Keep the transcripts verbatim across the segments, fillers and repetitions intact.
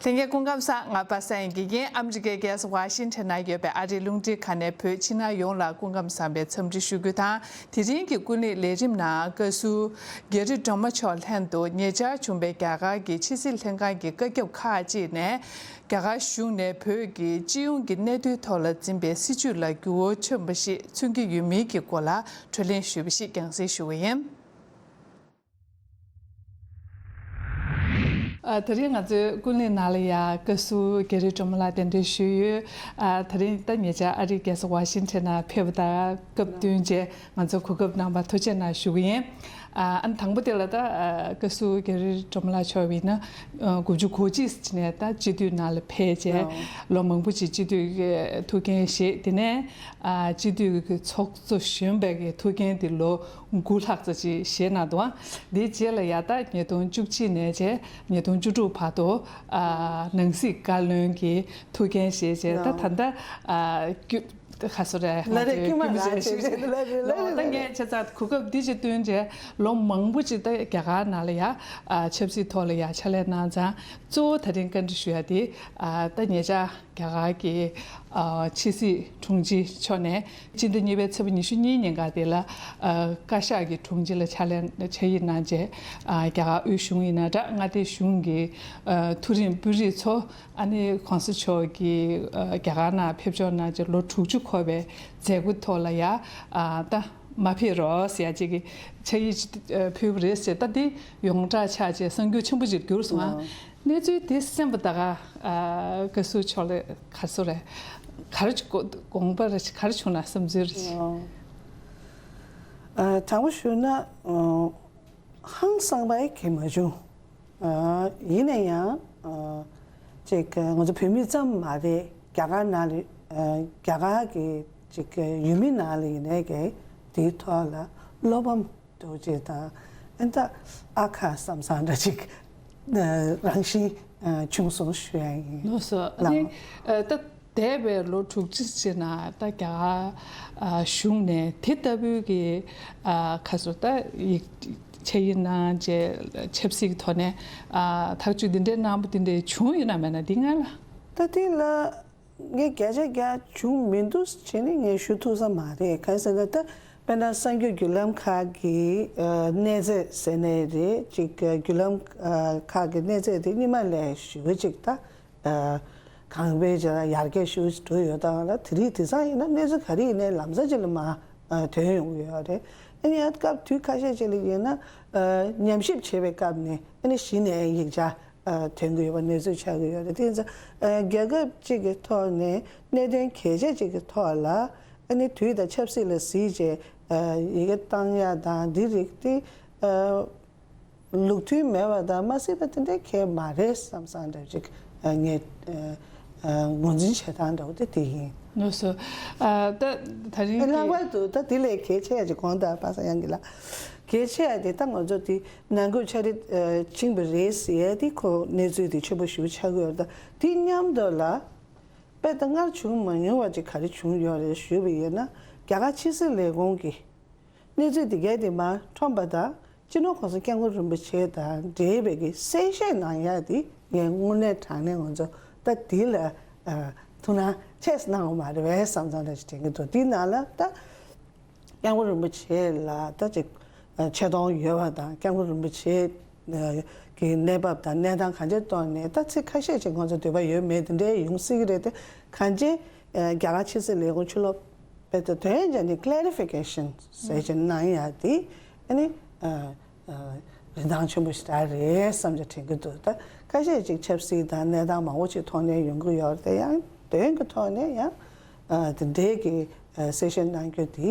ལྷན་རྒྱས་སྐུ་ཁམས་བཟང་། ང་པ་སངས་དགེ་རྒན། ཨ་མི་རི་ཀའི་རྒྱལ་ས་ཝ་ཤིང་ཊོན་ན་ཡོད་པའི་ཨ་རིའི་རླུང་འཕྲིན་ཁང་ནས་བོད་ཕྱི་ནང་ཡོངས་ལ་སྐུ་ཁམས་བཟང་བའི་འཚམས་འདྲི་ཞུ་རྒྱུ་དང་། དེ་རིང་གི་ཀུན་གླེང་ལས་རིམ་ནང་བཀའ་ཟུར་རྒྱ་རི་སྒྲོལ་མ་མཆོག་ལྷན་དུ་ཉེ་ཆར་བྱུང་བའི་རྒྱ་གར་གྱི་ཕྱི་སྲིད་ལྷན་ཁང་གི་བཀའ་ཁྱབ་ཁག་ཅིག་ནས། རྒྱ་གར་གཞུང་ནས་བོད་ཀྱི་སྤྱི་ཡོངས་ཀྱི་གནད་དོན་ཐོག་ལ་འཛིན་པའི་སྲིད་བྱུས་ལ་འགྱུར་བ་ཐོན་པ་ཞིག་མཚོན་གྱི་ཡོད་མིན་གྱི་སྐོར་ལ་གྲོས་གླེང་ཞུས་པ་ཞིག་རྒྱང་སྲིང་ཞུ་བ་ཡིན། ཨ། དེ་རིང་ང་ཚོའི་ཀུན་གླེང་ནང་ལ་ཡང་བཀའ་ཟུར་རྒྱ་རི་སྒྲོལ་མ་ལགས་གདན་འདྲེན་ཞུས་ཡོད། ཨ། དེ་རིང་ད་ཉེ་ཆར་ཨ་རིའི་རྒྱལ་ས་ཝ་ཤིང་ཊོན་ནང་ཕེབས་པ་དང་སྐབས་བསྟུན་བྱས་ང་ཚོ་གོ་སྐབས་གནང་བར་ཐུགས་རྗེ་གནང་ཞུ་གི་ཡིན། ཨ། ཨ་ནི་དང་པོ་དེ་ལ་ད་ཨ་བཀའ་ཟུར་རྒྱ་རི་སྒྲོལ་མ་ལགས་མཆོག་ཡིན་ན་ཨ་དགུ་བཅུ་གོ་གཅིག་ནས་ད་སྤྱི་འཐུས་ནང་ལ་ཕེབས་བྱས་ལོ་མང་པོ་ཅིག་སྤྱི་འཐུས་ཀྱི་ཐུགས་འགན་བཞེས། དེ་ནས་ཨ་སྤྱི་འཐུས་ཀྱི་ཚོགས་གཙོ་གཞོན་པའི་གི་ཐུགས་འགན་དེ་ལོ་དགུ་ལྷག་ཙམ་ཅིག་བཞེས་གནང་འདུག། ཨ། དེའི་རྗེས་ལ་ཡ་ད་ཉིས་སྟོང་བཅུ་གཅིག་ནས་བྱས་ཉིས་སྟོང་བཅུ་དྲུག་བར་དུ་ཨ་ནང་སྲིད་བཀའ་བློན་གྱི་ཐུགས་འགན་བཞེས་བྱས། ད་ད་ལྟ་ཨ་རྒྱུ་ཁ་སོ་རེད། ལ་རེ་དཀྱུས་མ་རང་བྱས་བྱས་ལ་རེ་ལ་རེ་ད་ངས་བྱས་ཙང་གོ་སྐབས་འདི་ཅིག་བསྟུན་བྱས་ལོ་མང་པོ་ཅིག་ད་རྒྱ་གར་ནང་ལ་ཡ་ཨ་ཆབ་སྲིད་ཐོག་ལ་ཡ་ཕྱག་ལས་གནང་ཙང་། གཙོ་བོ་ད་རིང་བཀའ་འདྲི་ཞུ་ཡ་དེ་ཨ་ད་ཉེ་ཆར་རྒྱ་གར་གྱི་ཨ་ཕྱི་སྲིད་དྲུང་ཆེ་མཆོག་ནས་སྤྱི་ཟླ་གཉིས་པའི་ཚེས་པ་ཉི་ཤུ་གཉིས་ཉིན་ཀ་དེ་ལ་ཨ་བཀའ་ཤག་གི་དྲུང་ཆེ་ལ་ཕྱག་ལས་ཕྱག་ཡིག་གནང་རྗེས་ཨ་རྒྱ་གར་དབུས་གཞུང་ཡིན་ན་འདྲ། མངའ་སྡེ་གཞུང་གི་ཨ་མཐོ་རིམ་དཔོན་རིགས་ཚོ། ཨ་ནི་གོང་ས་མཆོག་གིས་ཨ་རྒྱ་གར་ནང་ཕེབས་འབྱོར་གནང་རྗེས་ལོ་དྲུག་ཅུ་འཁོར་བའི་མཛད་སྒོ་ཐོག་ལ་ཡ་ཨ་ད་མ་ཕེབས་རོགས་ཟེར་ཡ་ཅིག་གི་ཕྱག་ཡིག་ཅིག་ཨ་ཕུལ་བ་རེད་ཟེར། ད་འདི་ཡོངས་གྲགས་ཆགས་རྗེས་གསར་འགྱུར་ཆེན་པོ་ཅིག་གྱུར་སོང་། ཨ། གནས་ཚུལ་དེ་གསན་པ་ད་ག་ཨ་བཀའ་ཟུར་མཆོག་ལ་ག་རེ་ཟེར་རེད། ག་རེ་དགོངས་པ་རེད། ག་རེ་བྱུང་ན་བསམ་ཚུལ་རེད། ཨ། དྲང་པོ་ཞུ་ན། ཨ། ཧང་སངས་པ་ཡི་གེ་མ་བྱུང་། ཨ། ཡིན་ན་ཡང་ཨ་ཅིག་ང་ཚོ་བོད་མི་ཙམ་མ་རེད། རྒྱ་གར་ནང་ལ་ཨ་རྒྱ་གར་གྱི་ཅིག་ཡུལ་མི་ནང་ལ་ཡིན་ནའི་གི་དེའི་ཐོག་ལ་བློ་ཕམ་འདྲ་བོ་ཅིག་དང་། ཨ་ད་ཨ་ཁ་བསམ་བསམ་འདྲ་ཅིག་ཨ་རང་བཞིན་ཨ་བྱུང་སོང་ཞུ་ཡ་ཡིན། ལགས་སོ། ཨ་ནི་ལགས། ཨ་ད་འདས་པའི་ལོ་དྲུག་ཅུ་ཅིག་ནང་ད་རྒྱ་གར་ཨ་གཞུང་ནས་དེ་ལྟ་བུའི་གི་ཨ་ཁ་སོ་ད་ཡིག་ཆ་ཡིག་གནང་རྗེས་ཆབ་སྲིད་ཀྱི་ཐོག་ནས་ཨ་ཐག་གཅོད་འདི་འདྲའི་གནང་པ་འདི་འདྲའི་བྱུང་ཡོད་ན་མེད་ན་འདི་སྔ་ལ། ད་དེ་ལ་ངས་བརྒྱ་ཆ་བརྒྱ་བྱུང་མི་འདུག་བྱས་ནས་ངས་ཞུ་ཐུབ་ས་མ་རེད། གང་ཟེར་ན་ད་དཔེར་ན་གསར་འགྱུར་བརྒྱུད་ལམ་ཁག་གི་ཨ་གནས་ཚད་ཟེར་ནའི་རེད། ཅིག་བརྒྱུད་ལམ་ཨ་ཁག་གི་གནས་ཚད་དེ་སྔོན་མ་ལས་ཞེ་པོ་ཅིག་ད། ཨ་གང་བས་ཀྱང་ཡར་རྒྱས་ཞེ་པོ་ཅིག་འགྲོ་ཡོད་དང་ལ། དེ་རིང་དེང་སང་ཡིན་ན་གནས་ཚུལ་ག་རེ་ཡིན་ནའི་ལམ་སང་ཅིག་ལ་མར་ཨ་ཐོན་ཡོང་གི་ཡོད་རེད། ཨ་ནི་ཡང་སྐབས་དུས་ཁ་ཤས་ཅིག་ལ་ཡིན་ན་ཨ་ཉམས་ཞིབ་བྱེད་པའི་སྐབས་ནས་ཨ་ནི་གཞི་ནས་ཡིག་ཆ་ཨ་ཐོན་གྱི་ཡོད་པ་གནས་ཚུལ་ཆགས་ཀྱི་ཡོད་རེད། དེ་ཡིན་ཙང་ཨ་རྒྱལ་ཁབ་ཅིག་གི་ཐོག་ནས་གནད་དོན་གལ་ཆེ་ཅིག་གི་ཐོག་ལ་ཨ་ནི་དུས་དང་ཆབ་སྲིད་ལ་གཟིགས་བྱས་ཨ་ཡི་གེ་བཏང་ཡ་དང་འདི་རིགས་དེ་ཨ། ལུགས་མཐུན་མེད་པ་དང་མ་སྲིད་པ་དེ་འདྲའི་གལ་མ་རེད་བསམ་བསམ་འདྲ་ཅིག་ཨ་ངས་ཨ་ཨ་ངོས་འཛིན་བྱེད་སྟངས་འདྲ་བོ་དེ་དེ་ཡིན། ལགས་སོ། ཨ་ད་ད་རིང་ཨ་ལྷག་པར་དུ་ད་དེ་ལས་གལ་ཆེ་ཡ་ཅིག་གོང་དུ་པ་སངས་དབྱངས་ཀྱིས་ལ་གལ་ཆེ་ཡ་དེ་ད་ང་ཚོ་དེ་ནང་ཁུལ་ཆ་རེ་ཨ་ཕྱིན་པ་རེད་ཟེར་ཡ་དེ་ཁོ་གནས་ཚུལ་དེ་ཆེན་པོ་ཞེ་པོ་ཆགས་ཀྱི་ཡོད་རེད། ད་དེ་མཉམ་དུ་ལ་དཔེ་ད་སྔར་བྱུང་མ་མྱོང་བ་ཅིག་ག་རེ་བྱུང་ཡོད་རེད་ཞུས་པ་ཡིན་ན། རྒྱ་གར་ཕྱི་སྲིད་ལས་ཁུངས་ཀྱིས། གནས་ཚུལ་འདི་གའི་དེ་མར་ཁྲོམ་པ་དང་སྤྱི་ནོར་གོང་ས་སྐྱབས་མགོན་རིན་པོ་ཆེ་དང་འབྲེལ་བའི་གི་གསལ་བཤད་གནང་ཡ་དེ་ངས་དངོས་གནས་དྲང་གནས་ང་ཚོ་ད་འདི་ལ་ཨ་ཐུགས་སྣང་ཆེས་གནང་བ་མ་རེད་པས་བསམ་བསམ་འདྲ་ཞིག་དྲན་གྱི་འདུག། འདི་ནང་ལ་ད་སྐྱབས་མགོན་རིན་པོ་ཆེ་ལ་ད་ཅིག་ཨ་ཆེ་མཐོང་ཡོད་པ་དང་སྐྱབས་མགོན་རིན་པོ་ཆེ་ཨ་གི་གནས་བབ་དང་གནས་སྟངས་གང་ཅིའི་ཐོག་ནས་ད་ཚིག་ཁ་ཤས་ཅིག་ང་ཚོ་འདོད་པ་ཡོད་མེད་དེ་འདྲའི་ཡོང་སྲིད་ཀྱི་རེད་དེ། གང་ཅི་ཨ་རྒྱ་གར་ཕྱི་སྲིད་ལས་ཁུངས་ཕྱི་ལོགས་དཔེ་ད་དོན་ཅན་གྱི་ཀླེ་རི་ཕི་ཀེ་ཤན་ཟེར་ཅིག་གནང་ཡ་དེ་ཨ་ནི་ཨ་ཨ་རིན་ཐང་ཆེན་པོ་ཞེ་དྲག་རེད་བསམ་ཅིག་དྲན་གྱི་འདུག། ད་ཁ་ཤས་ཅིག་ཆབ་སྲིད་དང་གནས་སྟངས་མང་པོ་ཅིག་ཐོག་ནས་ཡོང་གི་ཡོད་རེད་དེ། ཡང་དོན་གྱི་ཐོག་ནས་ཡང་ཨ་དེ་འདྲའི་གི་ཨ་གསལ་བཤད་གནང་རྒྱུ་དེ་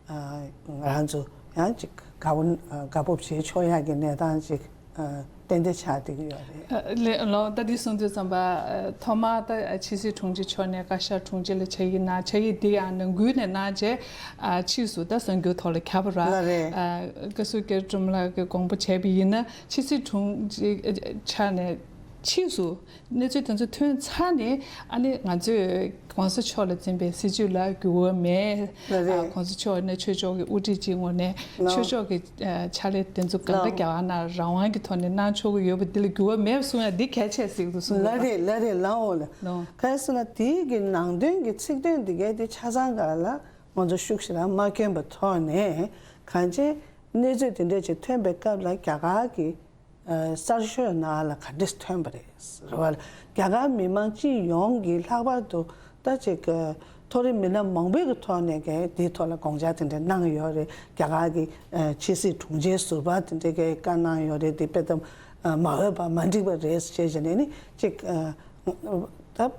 ཨ་ང་རང་ཚོ་ཡང་ཅིག་དགའ་པོ་ཨ་དགའ་སྤོབས་བྱེད་ཆོག་ཡ་གི་གནས་སྟངས་ཅིག་ཨ་ཏན་ཏན་ཆགས་བསྡད་ཀྱི་ཡོད་རེད། ཨ་ལགས་ལགས། ད་འདི་གསུང་དུས་ཙམ་པ་ཨ་ཐོག་མར་ད་ཨ་ཕྱི་སྲིད་དྲུང་ཆེ་མཆོག་ནས་བཀའ་ཤག་དྲུང་ཆེ་ལ་ཕྱག་ཡིག་གནང་། ཕྱག་ཡིག་འདི་ཡང་ནང་ཁུལ་ནས་གནང་རྗེས་ཨ་ཕྱིས་སུ་ད་གསར་འགྱུར་ཐོག་ལ་ཁྱབ་པ་རེད། ལགས་རེད། ཨ་བཀའ་ཟུར་རྒྱ་རི་སྒྲོལ་མ་ལགས་ཀྱིས་དགོངས་པ་བཞེས་པ་ཡིན་ན་ཕྱི་སྲིད་དྲུང་ཆེ་ཨ་ཆགས་ནས་ ཕྱིས་སུ་གནས་ཚུལ་དེ་ཚོ་ཐོན་ཚར་ནས། ཨ་ནི་ང་ཚོས་གོང་ས་མཆོག་ལ་འཛིན་པའི་སྲིད་བྱུས་ལ་འགྱུར་བ་མེད། ལགས་རེད། ཨ་གོང་ས་མཆོག་ནས་ཆོས་ཕྱོགས་ཀྱི་དབུ་ཁྲིད་ཅིག་ངོས་ནས་ལགས། ཆོས་ཕྱོགས་ཀྱི་ཨ་ཕྱག་ལས་དེ་ཚོ་གང་འདྲ། ལགས། རྒྱ་གར་ནང་རང་དབང་གི་ཐོག་ནས་གནང་ཆོག་གི་ཡོད་པ་འདི་ལ་འགྱུར་བ་མེད་པ་གསུང་ཡ་འདི་གལ་ཆེ་ཟིག་ཏུ་གསུངས་ཡོད་ལགས་པ། རེད། ལགས་རེད། ལགས་འོ་ལགས། ལགས། གང་ཡིན་ཟེར་ན་དེའི་གི་ནང་དོན་གྱི་ཚིག་དོན་འདི་གའི་དེ་ཆ་ཚང་ག་ལ་ང་ཚོ་ཤུགས་ཞེ་དྲག་མ་བསྐྱོན་པའི་ཐོག་ནས། གང་ཅི་གནས་ཚུལ་དེ་འདྲ་ཅིག་ཐོན་པའི་སྐབས་ལ་རྒྱ་གར་གྱི་ཨ་གསར་ཤོག་ནང་ལ་ག་འདྲས་ཐོན་པ་རེད་ཟེར་བ་ལ། རྒྱ་གར་མི་མང་སྤྱི་ཡོངས་ཀྱིས་ལྷག་པར་དུ་ད་ཅིག་ཨ་མཐོ་རིམ་མི་སྣ་མང་པོའི་གི་ཐོག་ནས་གི་དེའི་ཐོག་ལ་དགོངས་འཆར་དེ་འདྲ་གནང་ཡོད་རེད། རྒྱ་གར་གྱི་ཨ་ཕྱི་སྲིད་དྲུང་ཆེ་ཟུར་པ་དེ་འདྲས་གི་བཀའ་གནང་ཡོད་རེད། དེ་དཔེ་ད་མ་འོས་པ་མ་འགྲིག་པ་རེད་ཅེས་བྱས་ནས་ནི་ཅིག་ཨ་ད་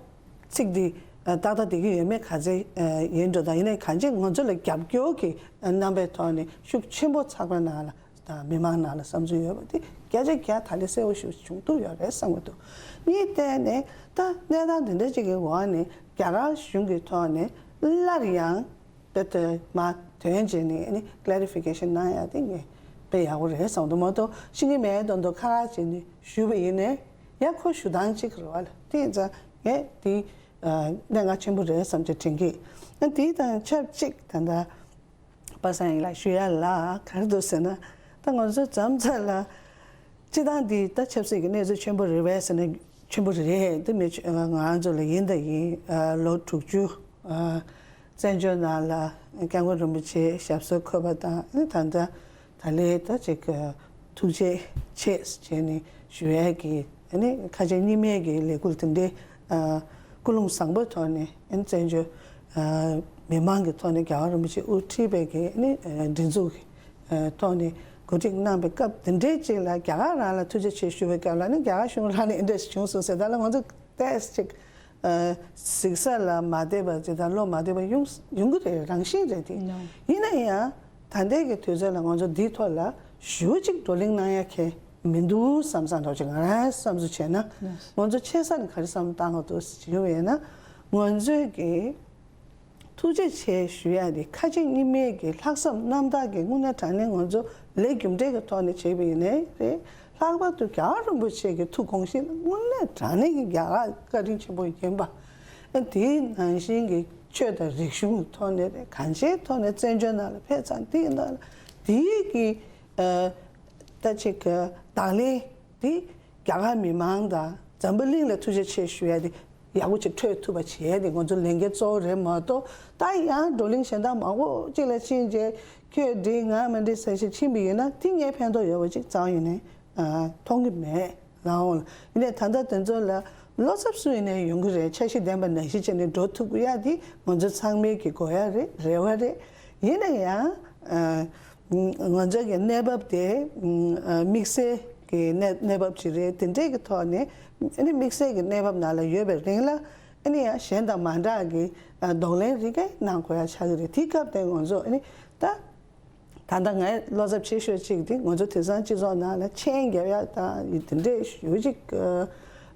ཚིག་འདི་ཨ་ཏག་ཏག་བསྡད་ཀྱི་ཡོད་མེད་ག་ཚད་ཨ་ཡིན་འགྲོ་དང་། ཡིན་ནའི་གང་ཅི་ང་ཚོ་ལ་རྒྱབ་སྐྱོར་གྱི་རྣམ་པའི་ཐོག་ནས་ཤུགས་ཆེན་པོ་ཚགས་པར་ནང་ལ་དང་མི་མང་ནང་ལ་བསམ་ཚུལ་ཡོད་པ་དེ་བརྒྱ་ཆ་བརྒྱ་ད་ལས་གསལ་བོ་ཞིག་བྱུང་ཐུབ་ཡོད་རེད་བསམ་གྱི་འདུག་གཉིས་བལྟས་ནས་ད་གནས་སྟངས་འདི་འདྲ་ཅིག་གི་འོག་ནས་རྒྱ་གར་གཞུང་གི་ཐོག་ནས་སླར་ཡང་དེ་ལྟར་མ་དོན་བྱས་ནས་ནི་ཀླེ་རི་ཕི་ཀེ་ཤན་གནང་ཡ་དེ་ངས་དཔེ་ཡག་པོ་རེད་བསམ་འདུག་མ་གཏོགས་ཤེས་ཀྱི་མེད་མདོག་མདོག་ཁ་ཁ་བྱས་ནས་ཞུས་པ་ཡིན་ནའི་ཡ་ཁོ་ཞུ་སྟངས་གཅིག་རེད་བ་ལ། དེ་ཡིན་ཙང་ངས་དེ་ཨ་གནད་འགག་ཆེན་པོ་རེད་བསམ་གྱི་དྲན་གྱི། ཨ་དེ་དང་ཆབས་ཅིག་ད་ལྟ་པ་སངས་ཡིག་ལགས་ཞུ་ཡ་ལ་ག་རེ་འདུག་ཟེར་ན། ད་ང་ཚོ་མཚམས་མཚམས་ལ་སྤྱི་བཏང་འདི་ད་ཆབ་སྲིད་ཀྱི་གནས་ཚུལ་ཆེན་པོ་རེད་པས་ཟེར་ན་ཆེན་པོ་རེད། འདི་མི་ཆོ་ང་རང་ཚོ་ལ་ཡིན་དང་ཡིན། ཨ་ལོ་དྲུག་ཅུ་ཨ་བཙན་བྱོལ་ནང་ལ་སྐྱབས་མགོན་རིན་པོ་ཆེ་ཞབས་སོར་འཁོད་པ་དང་། ཨ་ནི་ད་ལྟ་ད་ལས་ད་ཅིག་ཐུགས་རྗེ་ཆེ་བྱས་ནས་ཞུ་ཡས་ཀྱི་ཨ་ནི་ཁ་ཆེ་གཉིས་མེད་ཀྱི་ལས་འགུལ་དེ་འདྲའི་ཨ་ཀུན་སློང་བཟང་པོའི་ཐོག་ནས་ཨ་ནི་བཙན་བྱོལ་ཨ་མི་མང་གི་ཐོག་ནས་རྒྱལ་བ་རིན་པོ་ཆེ་དབུ་ཁྲིད་པའི་གི་ཨ་ནི་ཨ་སྒྲིག་འཛུགས་ཀྱི་ཨ་ཐོག་ནས་གོ་སྒྲིག་གནང་པའི་སྐབས་དེ་འདྲའི་ཅིག་ལ་རྒྱ་གར་རང་ལ་ཐུགས་རྗེ་ཆེ་ཞུ་བའི་སྐབས་ལ་ནི་རྒྱ་གར་གཞུང་རང་ནས་འདི་འདྲས་བྱུང་སོང་ཟེར། ད་ལ་ང་ཚོ་ཏོག་ཙམ་ཅིག་ཨ་གཟིགས་ས་ལ་མ་བདེ་བ་ཅིག་དང་བློ་མ་བདེ་བ་ཡོང་ཡོང་གི་རེད། རང་བཞིན་རེད་དེ། ཡིན་ན་ཡང་ད་ལྟའི་གི་དུས་ཚོད་ལ་ང་ཚོ་འདིའི་ཐོག་ལ་ཞུ་ཅིག་བགྲོ་གླེང་གནང་ཡ་གལ་མི་འདུག་བསམ་བསམ་འདྲ་ཅིག་ང་རང་བསམ་ཚུལ་བྱས་ན། ང་ཚོ་ཆེ་ས་ནས་ག་རེ་བསམ་བཏང་དགོས་འདུག་ཟེར་བ་ཡིན་ན། ང་ཚོས་གི་ཐུགས་རྗེ་ཆེ་ཞུ་ཡ་དེ་ཁ་ཆེ་གཉིས་མེད་ཀྱི་ལྷག་བསམ་རྣམ་དག་གི་དངོས་གནས་དྲང་གནས་ང་ཚོ་ལས་རྒྱུ་འབྲས་ཀྱི་ཐོག་ནས་བྱས་པ་ཡིན་ནའི་རེད། ལྷག་པར་དུ་རྒྱལ་བ་རིན་པོ་ཆེ་གི་ཐུགས་དགོངས་གཞི་དངོས་གནས་དྲང་གནས་ཀྱི་རྒྱ་གར་བཀའ་དྲིན་ཆེན་པོ་ཡིན་པ། ཨ་དེའི་ནང་བཞིན་གྱི་ཆོས་དང་རིག་གཞུང་གི་ཐོག་ནས་རེད། གང་ཅིའི་ཐོག་ནས་བཙན་བྱོལ་ནང་ལ་ཕེབས་ཙང་དེའི་ནང་ལ་དེའི་གི་ཨ་ད་ཅིག་གི་བདག་ལེན་དེ་རྒྱ་གར་མི་མང་དང་འཛམ་བུ་གླིང་ལ་ཐུགས་རྗེ་ཆེ་ཞུ་ཡ་དེ་ཡག་པོ་ཅིག་འཕྲོད་ཐུབ་པ་བྱེད་ཡ་དེ་ང་ཚོ་ལས་འགན་གཙོ་བོ་རེད་མ་གཏོགས། ད་ཡང་བགྲོ་གླེང་གཞན་དག་མང་པོ་ཅིག་ལ་ཕྱིན་རྗེས་ཁྱོད་འགྲིག་ང་མི་འགྲིག་ཟེར་ཞིག་ཕྱིན་པ་ཡིན་ན་དེ་ངས་ཕན་ཐོགས་ཡོད་པ་ཅིག་རྩ་བ་ཡིན་ནས་ཨ་མཐོང་གི་མེད། ལའོ་ལ། ཡིན་ནའི་ད་ལྟ་དེ་ཚོ་ལ་བློ་འཚབ་སུ་ཡིན་ནའི་ཡོང་གི་རེད། འཆར་གཞི་ལྡན་པ་ནང་བཞིན་བྱས་ནས་འགྲོ་ཐུབ་ཀྱི་ཡ་དེ་ང་ཚོ་ཚང་མའི་གི་དགོས་ཡ་རེད། རེ་བ་རེད། ཡིན་ན་ཡང་ཨ་ང་ཚོ་གི་གནས་བབ་དེ་ཨ་དམིགས་བསལ་གྱི་གནས་གནས་བབ་ཅིག་རེད། དེ་འདྲས་ཀྱི་ཐོག་ནས་ཨ་ནི་དམིགས་བསལ་གྱི་གནས་བབ་ནང་ལ་ཡོད་པའི་རིང་ལ་ཨ་ནི་ཡང་གཞན་དང་མ་འདྲ་གི་ཨ་གདོང་ལེན་རེ་འགའ་གནང་དགོས་ཡ་ཆགས་ཀྱི་རེད། དེའི་སྐབས་དེ་ང་ཚོ་ཨ་ནི་ད། ད་ལྟ་ངའི་བློ་འཚབ་ཆེ་ཤོས་གཅིག་དེ་ང་ཚོ་དེང་སང་སྤྱི་ཚོགས་ནང་ལ་མཆན་རྒྱབ་ཡག་དང་དེ་འདྲས་ཞེ་པོ་ཅིག་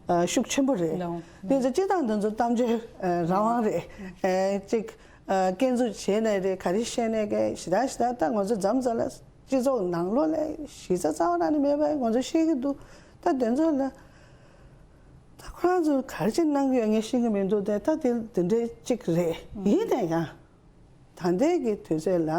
ཨ་ཤུགས་ཆེན་པོ་རེད། ལའོ། དེ་ཚོ་སྤྱི་བཏང་དེ་ཚོ་གཏམ་བརྗོད་ཨ་རང་དབང་རེད། ཨ་ཅིག་ཨ་སྐྱོན་འཛུགས་བྱས་ནའི་རེད། ག་རེ་བཤད་ནའི་གི་ཞེ་དྲག་ཞེ་དྲག་ད་ང་ཚོ་མཚམས་མཚམས་ལ་སྤྱི་ཚོགས་ནང་ལོགས་ལ་གཞི་རྩ་རྩ་བ་རང་ནས་མེད་པ་ང་ཚོ་ཤེས་ཀྱི་འདུག་ད་དེ་ཚོ་ལ་ད་ཁོ་རང་ཚོ་ག་རེ་ཅིག་གནང་གི་ཡོད་ངས་ཤེས་ཀྱི་མི་འདུག་དེ་ད་དེ་དེ་འདྲས་ཅིག་རེད། ཡིན་ན་ཡང་། ད་ལྟའི་གི་དུས་ཚོད་ལ་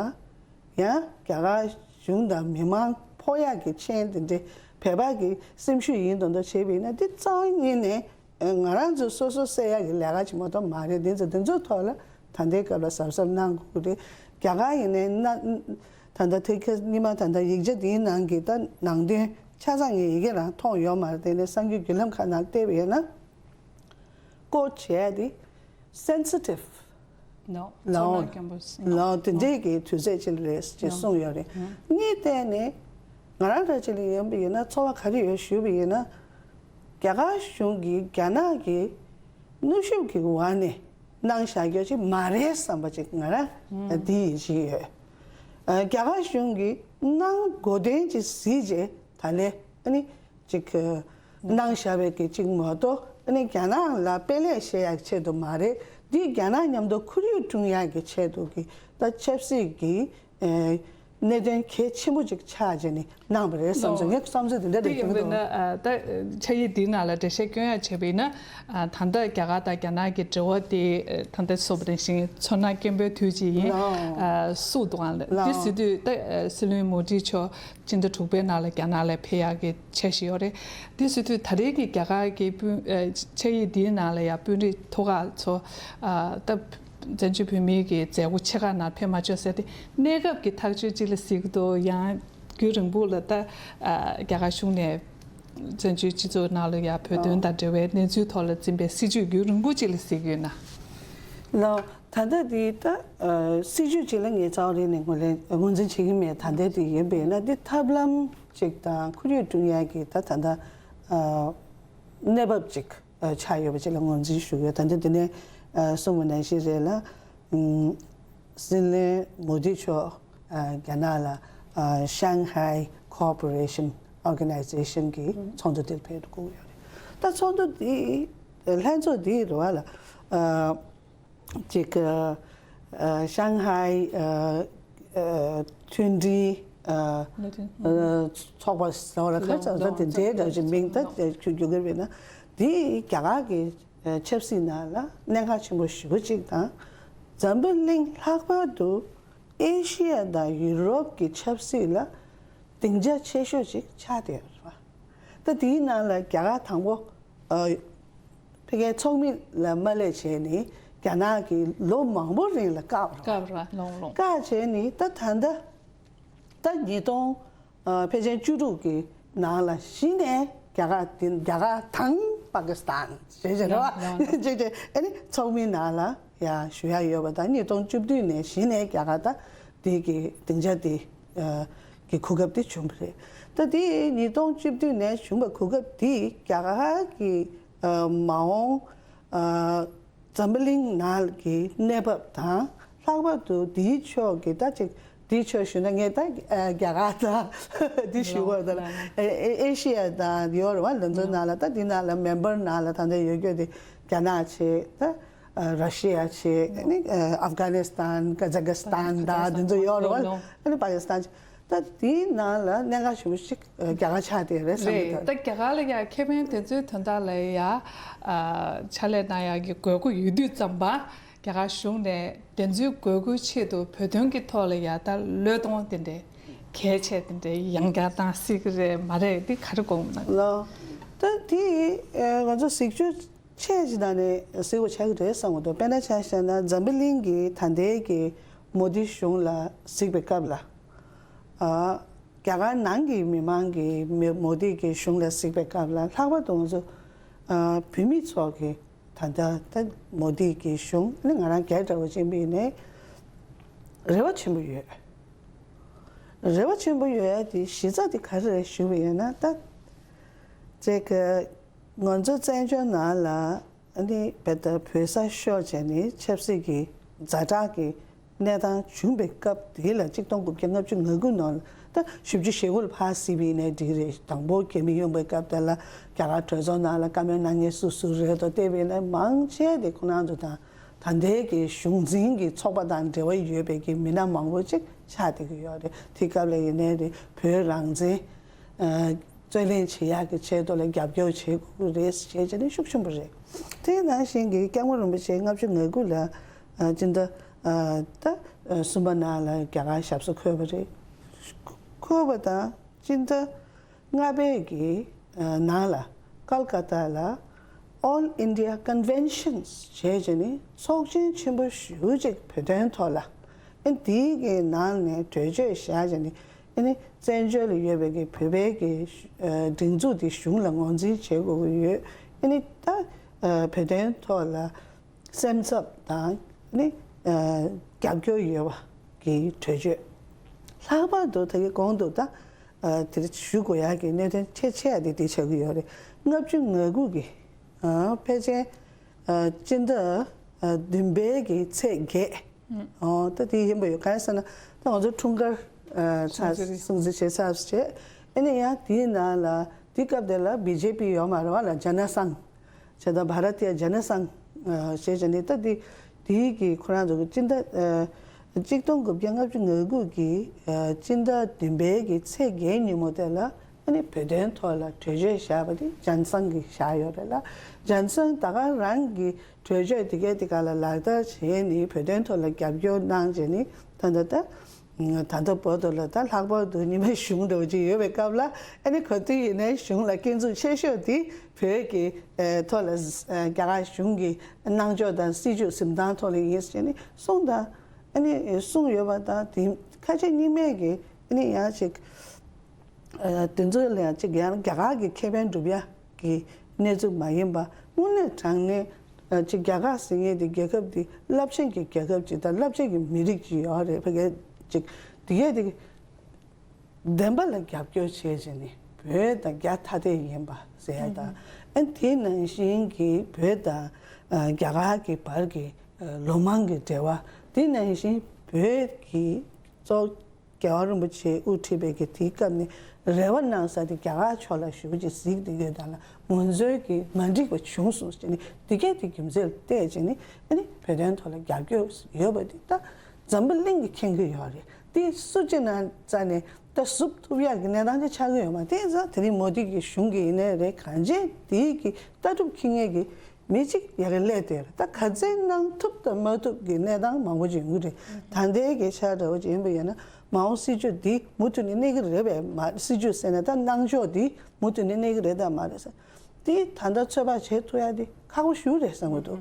ཡང་རྒྱ་གར་གཞུང་དང་མི་མང་ཕོག་ཡག་གི་མཆན་དེ་འདྲའི་བོད་པ་གི་སེམས་ཤུགས་ཡིན་མདོག་མདོག་བྱས་པ་ཡིན་ན་དེ་རྩ་བ་ཉིད་ནས་ང་རང་ཚོ་སོ་སོ་བསད་ཡག་གི་ལས་ཀ་ཅིག་མ་གཏོགས་མ་རེད། དེ་ཚོ་དེ་ཚོའི་ཐོག་ལ་ད་ལྟའི་སྐབས་ལ་གཟབ་གཟབ་གནང་དགོས་ཀྱི་རེད། རྒྱ་གར་ཡིན་ནའི་ན་ད་ལྟ་དེ་ག་ཉི་མ་ད་ལྟ་ཡིག་ཆ་དེའི་ནང་གི་ད་ནང་དོན་ཆ་ཚང་ངས་ཡི་གེ་རང་མཐོང་ཡོད་མ་རེད། དེ་ནས་གསར་འགྱུར་བརྒྱུད་ལམ་ཁག་ནང་བལྟས་པ་ཡིན་ན། ཀོཊ་བྱས་ཏེ་སེན་སི་ཊིབ་ནོ། ལའོ། ཚོར་སྣང་སྐྱེན་པོ་ཟེར། ལའོ། དེ་འདྲས་ཀྱི་དུས་ཚོད་ཅིག་རེད་ཅེས་གསུངས་ཡོད་རེད། ངས་བལྟས་ནས་ང་རང་འདྲ་ཅིག་ལ་ཡིན་པ་ཡིན་ན་ཚོར་བ་ག་རེ་ཡོད་ཞུས་པ་ཡིན་ན། རྒྱ་གར་གཞུང་གིས་རྒྱ་ནག་གི་གནོན་ཤུགས་ཀྱི་འོག་ནས་གནང་བཞག་རྒྱུ་ཅིག་མ་རེད་བསམ་པ་ཅིག་ང་རང་འདི་ཡིན་གྱི་ཡོད། ཨ་རྒྱ་གར་གཞུང་གིས་གནང་དགོས་དོན་ཅིག་གཟིགས་རྗེས་ད་ལན་ཨ་ནི། ཅིག་གནང་བཞག་པའི་གི་ཅིག་མ་གཏོགས་ཨ་ནི་རྒྱ་ནག་ལ་དཔེ་ལེགས་བཤད་ཡག་ཆེད་དུ་མ་རེད། འདི་རྒྱ་ནག་མཉམ་དུ་ཁོར་ཡུག་སྲུང་ཡག་གི་ཆེད་དུ་གི་ད་ཆབ་སྲིད་ཀྱི་ཨེ་ གནད་དོན་གལ་ཆེན་པོ་ཅིག་ཆགས་བྱས་ནས་གནང་བ་རེད་བསམ་སོང་། ངའི་བསམ་ཚུལ་དེ་འདྲ་རེད། དེ་ཡིན་པས་ན་ཨ་ད་ཕྱག་ཡིག་འདིའི་ནང་ལ་འགྲེལ་བཤད་སྐྱོན་ཡ་བྱས་པ་ཡིན་ན། ཨ་ད་ལྟ་རྒྱ་གར་དང་རྒྱ་ནག་གི་འབྲེལ་བ་དེ་ད་ལྟ་གསུངས་པ་ནང་བཞིན་ཚོར་སྣང་སྐྱེན་པོའི་དུས་ཅིག་ཡིན། ལགས། ཨ་སུ་འདུག་ཨང་ལ་འདི་ལགས། ཟེར་དུས་ད་ཨ་སྲིད་བློན་མོ་དྷི་མཆོག་སྤྱི་ཟླ་དྲུག་པའི་ནང་ལ་རྒྱ་ནག་ལ་ཕེབས་ཡག་གི་འཆར་གཞི་ཡོད་རེད། འདི་ཟེར་དུས་ད་རེས་ཀྱི་རྒྱ་གར་གྱི་དཔོན་ཨ་ཕྱག་ཡིག་འདིའི་ནང་ལ་ཡང་དཔོན་རིགས་ཐོག་ཁག་ཚོ་ཨ་ད་བཙན་བྱོལ་བོད་མིའི་གི་མཛད་སྒོ་ཆེ་ཁག་ནང་ཕེབས་མ་ཆོག་ཟེར་ཏེ་གནས་སྐབས་ཀྱི་ཐག་གཅོད་ཅིག་ལ་གཟིགས་འདུག་ཡང་རྒྱུན་རིང་པོ་ལ་ད་ཨ་རྒྱ་གར་གཞུང་ནས་བཙན་བྱོལ་སྤྱི་ཚོགས་ནང་ལ་ཡང་བོད་དོན་དང་འབྲེལ་བའི་གནས་ཚུལ་ཐོག་ལ་འཛིན་པའི་སྲིད་བྱུས་རྒྱུན་རིང་པོ་ཅིག་ལ་གཟིགས་ཡོད་ན། ལགས། ད་ལྟ་འདི་ད་ཨ་སྲིད་བྱུས་ཅིག་ལ་ངས་རྩ་བ་རེད་ནས་ངོས་ལེན་ངོས་འཛིན་བྱེད་ཀྱི་མེད། ད་ལྟ་འདི་ཡིན་པས་ན་འདི་ཐབས་ལམ་ཅིག་དང་ཁོར་ཡུག་བསྐྲུན་ཡག་གི་ད་ད་ལྟ་ཨ་གནས་བབ་ཅིག་ཨ་ཆགས་ཡོད་པ་ཅིག་ལ་ངོས་འཛིན་ཞུ་གི་ཡོད། ད་ལྟ་འདི་ནས་ཨ་གསུངས་པ་ནང་བཞིན་རེད་ལ། ཨམ་སྲིད་བློན་མོ་དྷི་མཆོག་ཨ་རྒྱ་ནག་ལ་ཨ་Shanghai Cooperation Organization གི་ཚོགས་འདུ་དེར་ཕེབས་འདུག་ཡོད་རེད། ད་ཚོགས་འདུ་འདི་ལྷན་ཚོགས་འདི་རེད་བ་ལ་ཨ་ཅིག་ཨ་ཤང་ཧའི་ཨ་ཨ་མཐུན་སྒྲིལ་ཨ་ཨ་ཚོགས་པ་ཟེར་བ་ལ་ཁ་ཚ་ཚ་དེ་འདྲའི་འདྲ་ཞིག་མིང་ད་ཆུ་རྒྱུ་གི་རེད་ན། དེ་རྒྱ་གར་གྱི་ཆབ་སྲིད་ནང་ལ་གནད་འགག་ཆེན་པོ་ཞེ་པོ་ཅིག་དང་། འཛམ་བུ་གླིང་ལྷག་པར་དུ་ཨེ་ཤི་ཡ་དང་ཡུ་རོབ་ཀྱི་ཆབ་སྲིད་ལ་སྡིངས་ཆ་ཆེ་ཤོས་ཅིག་ཆགས་བསྡད་ཡོད་རེད་བ། ད་དེའི་ནང་ལ་རྒྱ་གར་དང་པོ་ཨ་ཕ་གིའི་ཚོགས་མི་ལ་མ་སླེབས་བྱས་ནས་རྒྱ་ནག་གིས་ལོ་མང་པོ་རིང་ལ་བཀག་པ་རེད་བ། བཀག་པ་རེད་བ། ལོང་ལོང་། བཀག་བྱས་ནས་ད་ད་ལྟ་ད་ཉིས་སྟོང་ཨ་ཕལ་ཆེར་བཅུ་དྲུག་གི་ནང་ལ་གཞི་ནས་རྒྱ་གར་དེ་རྒྱ་གར་དང་པ་ཀི་སི་ཐན་ཞེས་བྱ་རེད་བ། ཡང་ཡང་ཅེས་ཅེས་ཨ་ནི་ཚོགས་མིའི་ནང་ལ་ཡང་ཞུ་ཡ་ཡོད་པ་དང་། ཉིས་སྟོང་བཅུ་བདུན་ནས་གཞི་ནས་རྒྱ་གར་ད་དེ་གི་སྡིངས་ཆ་དེ་ཨ་གི་གོ་སྐབས་དེ་བྱུང་བ་རེད། ད་དེ་ཉིས་སྟོང་བཅུ་བདུན་ནས་བྱུང་བའི་གོ་སྐབས་དེ་རྒྱ་གར་གྱི་ཨ་མ་འོངས་ཨ་འཛམ་བུ་གླིང་ནང་གི་གནས་བབ་དང་། ལྷག་པར་དུ་དེའི་ཕྱོགས་ཀྱི་ད་ཅིག་དེའི་ཕྱོགས་ཞུས་ན་ངས་ད་ཨ་རྒྱ་གར་དང་དེ་ཞུ་བར་ད་ལ་ཨེ་ཨེ་ཤི་ཡ་དང་ཡོད་རེད་བ། ལ་ཚོའི་ནང་ལ་ད་དེ་ནང་ལ་མེམ་བར་ནང་ལ་ད་ལྟ་ཡོད་རྒྱུ་དེ་རྒྱ་ནག་བྱས། ད་ཨ་ར་ཤི་ཡ་བྱས། ཨ་ནི་ཨ་ཨབ་གྷ་ནི་སི་ཐན། ཀ་ཛ་ཀི་སི་ཐན། ད་དེ་ཚོ་ཡོད་རེད་བ། ཨ་ནི་པ་ཀི་སི་ཐན་བྱས། ད་དེའི་ནང་ལ་གནད་འགག་ཆེན་པོ་ཞིག་རྒྱ་གར་ཆགས་བསྡད་རེད་བསམ་གྱི་འདུག། ད་རྒྱ་གར་ལ་ཡང་ཁེ་ཕན་དེ་ཚོའི་དོན་དག་ལ་ཡང་ཨ་ཕྱག་ལས་གནང་ཡག་གི་དགོས་མཁོ་ཡོད་དུས་ཙམ་པ། རྒྱ་གར་གཞུང་ནས་དེ་ཚོའི་དགོས་མཁོའི་ཆེད་དུ་བོད་དོན་གྱི་ཐོག་ལ་ཡང་ད་བློས་གཏོང་དེ་འདྲའི་གལ་ཆེ་དེ་འདྲའི་ཡང་བསྐྱར་བཏང་སྲིད་ཀྱི་རེད་མ་རེད། འདི་ག་རེ་དགོངས་གནང་། ལགས། ད་དེ་ཨ་ང་ཚོ་གཟིགས་ཞིབ་ཆེ་ཞིག་ནང་ནས་གཟིགས་པ་ཆགས་ཀྱི་རེད་བསམ་གྱི་འདུག། དཔེར་ན་ཆ་བཞག་ན་འཛམ་བུ་གླིང་གི་ད་ལྟའི་གི་མོ་དི་གཞུང་ལ་གཟིགས་པའི་སྐབས་ལ། ཨ་རྒྱ་གར་ནང་གི་མི་མང་གིས་མི་མོ་དི་གི་གཞུང་ལ་གཟིགས་པའི་སྐབས་ལ། ལྷག་པར་དུ་ང་ཚོ་ཨ་བོད་མི་ཚོ་གིས་ད་ལྟ་ད་མོ་དི་གི་གཞུང་ནི་ང་རང་སྒེར་འདྲ་བོ་ཅིག་ཡིན་པ་ཡིན་ནའི་རེ་བ་ཆེན་པོ་ཡོད། རེ་བ་ཆེན་པོ་ཡོད་ཡ་དེ་གཞི་རྩ་དེ་ག་རེ་རེད་ཞུ་བ་ཡིན་ན། ད་ཅིག་ང་ཚོ་བཙན་བྱོལ་ནང་ལ་ཨ་ནི་བེ་ད་བོད་ས་ཤོར་བྱས་ནས་ཆབ་སྲིད་ཀྱི་ཛ་དྲག་གི་གནས་སྟངས་བྱུང་བའི་སྐབས་དེ་ལ་གཅིག་སྟོང་དགུ་བརྒྱ་ལྔ་བཅུ་ང་དགུ་ནང་ལ། ད་བཞི་བཅུ་ཞེ་དགུ་ལ་ཕར་གཟིགས་པ་ཡིན་ནའི་འགྲིག་རེད། དང་པོ་རྒྱ་མི་ཡོང་བའི་སྐབས་དེ་ལ་རྒྱ་གར་གྲོས་ཚོགས་ནང་ལ་བཀའ་མོལ་གནང་མཁན་སུ་སུ་རེད་དོ་བལྟས་པ་ཡིན་ན་མང་ཆེ་དེ་ཁོ་རང་ཚོ་དང་ད་ལྟའི་གི་གཞུང་འཛིན་གྱི་ཚོགས་པ་དང་འབྲེལ་བ་ཡོད་པའི་གི་མི་སྣ་མང་པོ་ཅིག་ཆགས་བསྡད་ཀྱི་ཡོད་རེད། དེ་སྐབས་ལ་ཡིན་ནའི་རེད། བོད་རང་བཙན་ཨ་རྩོད་ལེན་བྱེད་ཡག་གི་ཆེད་དུ་ལ་རྒྱབ་སྐྱོར་བྱེད་དགོས་ཀྱི་རེད་ཞེས་བྱས་ནས་ཤུགས་ཆེན་པོ་རེད། དེ་ནང་བཞིན་གྱི་སྐྱབས་མགོན་རིན་པོ་ཆེ་ལྔ་བཅུ་ང་དགུ་ལ་ཨ་སྤྱི་ཟླ་ཨ་ད་ཨ་གསུམ་པ་ནང་ལ་རྒྱ་གར་ཞབས་སོར་འཁོད་པ་རེད། འཁོད་པ་དང་སྤྱི་ཟླ་ལྔ་པའི་གི་ཨ་ནང་ལ་ཀལ་ཀ་ཏ་ལ་All India Conventions ཞེས་བྱས་ནས་ཚོགས་ཆེན་ཆེན་པོ་ཞེ་པོ་ཅིག་བོད་དོན་ཐོག་ལ། ཨ་ནི་དེའི་གི་ནང་ནས་གྲོས་ཆོད་བཞག་བྱས་ནས། ཨ་ནི་བཙན་བྱོལ་ལ་ཡོད་པའི་གི་བོད་པའི་གི་ཨ་སྒྲིག་འཛུགས་དེ་གཞུང་ལ་ངོས་འཛིན་བྱེད་དགོས་ཀྱི་ཡོད། ཨ་ནི་ད་ཨ་བོད་དོན་ཐོག་ལ་སེམས་འཚབ་དང་ནི་ཨ་རྒྱབ་སྐྱོར་ཡོད་པ་གི་གྲོས་ཆོད། ལྷག་པར་དུ་ད་གི་གོང་དུ་ད་ཨ་དེ་ཞུ་དགོས་ཡག་གི་གནད་དོན་ཆེ་ཆེ་བ་དེ་དེ་ཆགས་ཀྱི་ཡོད་རེད། ལྔ་བཅུ་ང་དགུ་གི་ཨ་ཕལ་ཆེར་ཨ་སྤྱི་ཟླ་ཨ་བདུན་པའི་གི་ཚེས་བརྒྱད། ཨོ་ད་དེ་ཡིན་པ་ཡོད། གང་ཡིན་ཟེར་ན་ད་ང་ཚོ་འཁྲུངས་སྐར་ཨ་ཚ་སྲུང་བརྩི་རེད། སྲུང་བརྩི་བྱེད་ཚར་བྱས། ཨ་ནི་ཡང་དེའི་ནང་ལ་དེ་སྐབས་དེ་ལ་བི་ཇེ་པི་ཡོད་མ་རེད་བ་ལ། ཇ་ན་སང་བྱས་དང་བྷ་ར་ཏི་ཡ་ཇ་ན་སང་ཨ་ཞེས་བྱས་ནས། ད་དེ་དེའི་གི་ཁོ་རང་ཚོ་གི་སྤྱི་ཟླ་ཨ་ གཅིག་སྟོང་དགུ་བརྒྱ་ལྔ་བཅུ་ང་དགུ་གི་ཨ་སྤྱི་ཟླ་བདུན་པའི་གི་ཚེས་བརྒྱད་ཉིན་མོ་དེ་ལ་ཨ་ནི་བོད་དོན་ཐོག་ལ་གྲོས་ཆོད་བཞག་པ་དེ་ཇཱན་སང་གིས་བཞག་ཡོད་རེད་ལ། ཇཱན་སང་ད་ག་རང་གི་གྲོས་ཆོད་དེ་གའི་དེ་ག་ལ་ལག་བསྟར་བྱས་ནས་བོད་དོན་ཐོག་ལ་རྒྱབ་སྐྱོར་གནང་བྱས་ནས་ད་ལྟ་ད། ད་ལྟ་བར་དུ་ལ་ད་ལྷག་པར་དུ་རྙིང་མའི་གཞུང་འདྲ་བོ་ཅིག་ཡོད་པའི་སྐབས་ལ་ཨ་ནི་ག་དུས་ཡིན་ནའི་གཞུང་ལ་སྐྱོན་འཛུགས་ཆེ་ཤོས་དེ་བོད་ཀྱི་ཨེ་ཐོག་ལ་ཨེ་རྒྱ་གར་གཞུང་གི་གནང་ཕྱོགས་དང་སྲིད་བྱུས་འཛིན་སྟངས་ཐོག་ལ་ཡིན་ཟེར་ནས་གསུངས་དང་ཨ་ནི་གསུངས་ཡོད་པ་དང་དེ་ཁ་ཆེ་རྙིང་མའི་གི་ཨ་ནི་ཡང་ཅིག་ཨ་དེ་ཚོ་ལ་ཡང་ཅིག་ཡང་རྒྱ་གར་གྱི་ཁེ་ཕན་སྒྲུབ་ཡ་གི་གནས་ཚུལ་མ་ཡིན་པ་དངོས་གནས་དྲང་གནས་ཨ་ཅིག་རྒྱ་གར་ཟེར་མཁན་དེ་རྒྱལ་ཁབ་དེ་རླབས་ཆེན་གྱི་རྒྱལ་ཁབ་ཅིག་དང་རླབས་ཆེན་གྱི་མི་རིགས་ཅིག་ཡོད་རེད། ཕ་གི་ཅིག་དེ་གས་དེ་བདེན་པ་ལ་རྒྱབ་སྐྱོར་བྱས་བྱས་ནས་བོད་དང་རྒྱ་ཐ་དད་ཡིན་པ་ཟེར་ཡ་དང་ཨ་དེ་ནང་བཞིན་གྱི་བོད་དང་ཨ་རྒྱ་གར་གྱི་བར་གྱི་ཨ་ལོ་མང་གི་འབྲེལ་བ་དེ་ནང་བཞིན་བོད་ཀྱི་གཙོ་རྒྱལ་བ་རིན་པོ་ཆེས་དབུ་ཁྲིད་པའི་གི་དེའི་སྐབས་ནས་རེ་བ་གནང་ས་དེ་རྒྱ་གར་ཕྱོགས་ལ་ཞུ་ཅིག་གཟིགས་བསྡད་ཡོད་ད་ལ་ང་ཚོའི་གི་མ་འགྲིག་པ་བྱུང་སོང་ཟེར་ནས་དེ་གས་དེ་རྒྱུ་མཚན་ལ་བལྟས་བྱས་ནས་ཨ་ནི་བོད་དོན་ཐོག་ལ་རྒྱབ་སྐྱོར་ཡོད་པ་དེ་ད་འཛམ་བུ་གླིང་གིས་མཁྱེན་གི་ཡོད་རེད། དེ་སུ་གཅིག་ནང་རྩ་ནས་ད་བསུབ་ཐུབ་ཡག་གི་གནས་སྟངས་ཅིག་ཆགས་གི་ཡོད་མ་རེད། དེ་ཡིན་ཙང་དེ་རིང་མོ་དི་གི་གཞུང་གི་ཡིན་ནའི་རེད་གང་ཅི་དེའི་གི་ལྟ་གྲུབ་འཁྱེར་མཁན་གི་མི་གཅིག་ཡ་གི་སླེབས་བསྡད་ཡོད་རེད། ད་ག་ཚད་གནང་ཐུབ་དང་མ་ཐུབ་ཀྱི་གནས་སྟངས་མང་པོ་ཅིག་ཡོང་གི་རེད། ད་ལྟའི་གི་ཆ་འདྲ་བོ་ཅིག་ཡིན་པ་ཡིན་ན་མའོ་སྲིད་བྱུས་འདི་མུ་མཐུད་ནས་གནས་ཀྱི་རེད་པས་མ་རེད། སྲིད་བྱུས་ཟེར་ན་ད་གནང་ཕྱོགས་འདི་མུ་མཐུད་ནས་གནས་ཀྱི་རེད་དམ་མ་རེད་ཟེར། དེ་ད་ལྟ་ཚོད་དཔག་བྱེད་ཐུབ་ཡ་དེ་ཁག་པོ་ཞེ་པོ་རེད་བསམ་གྱི་འདུག་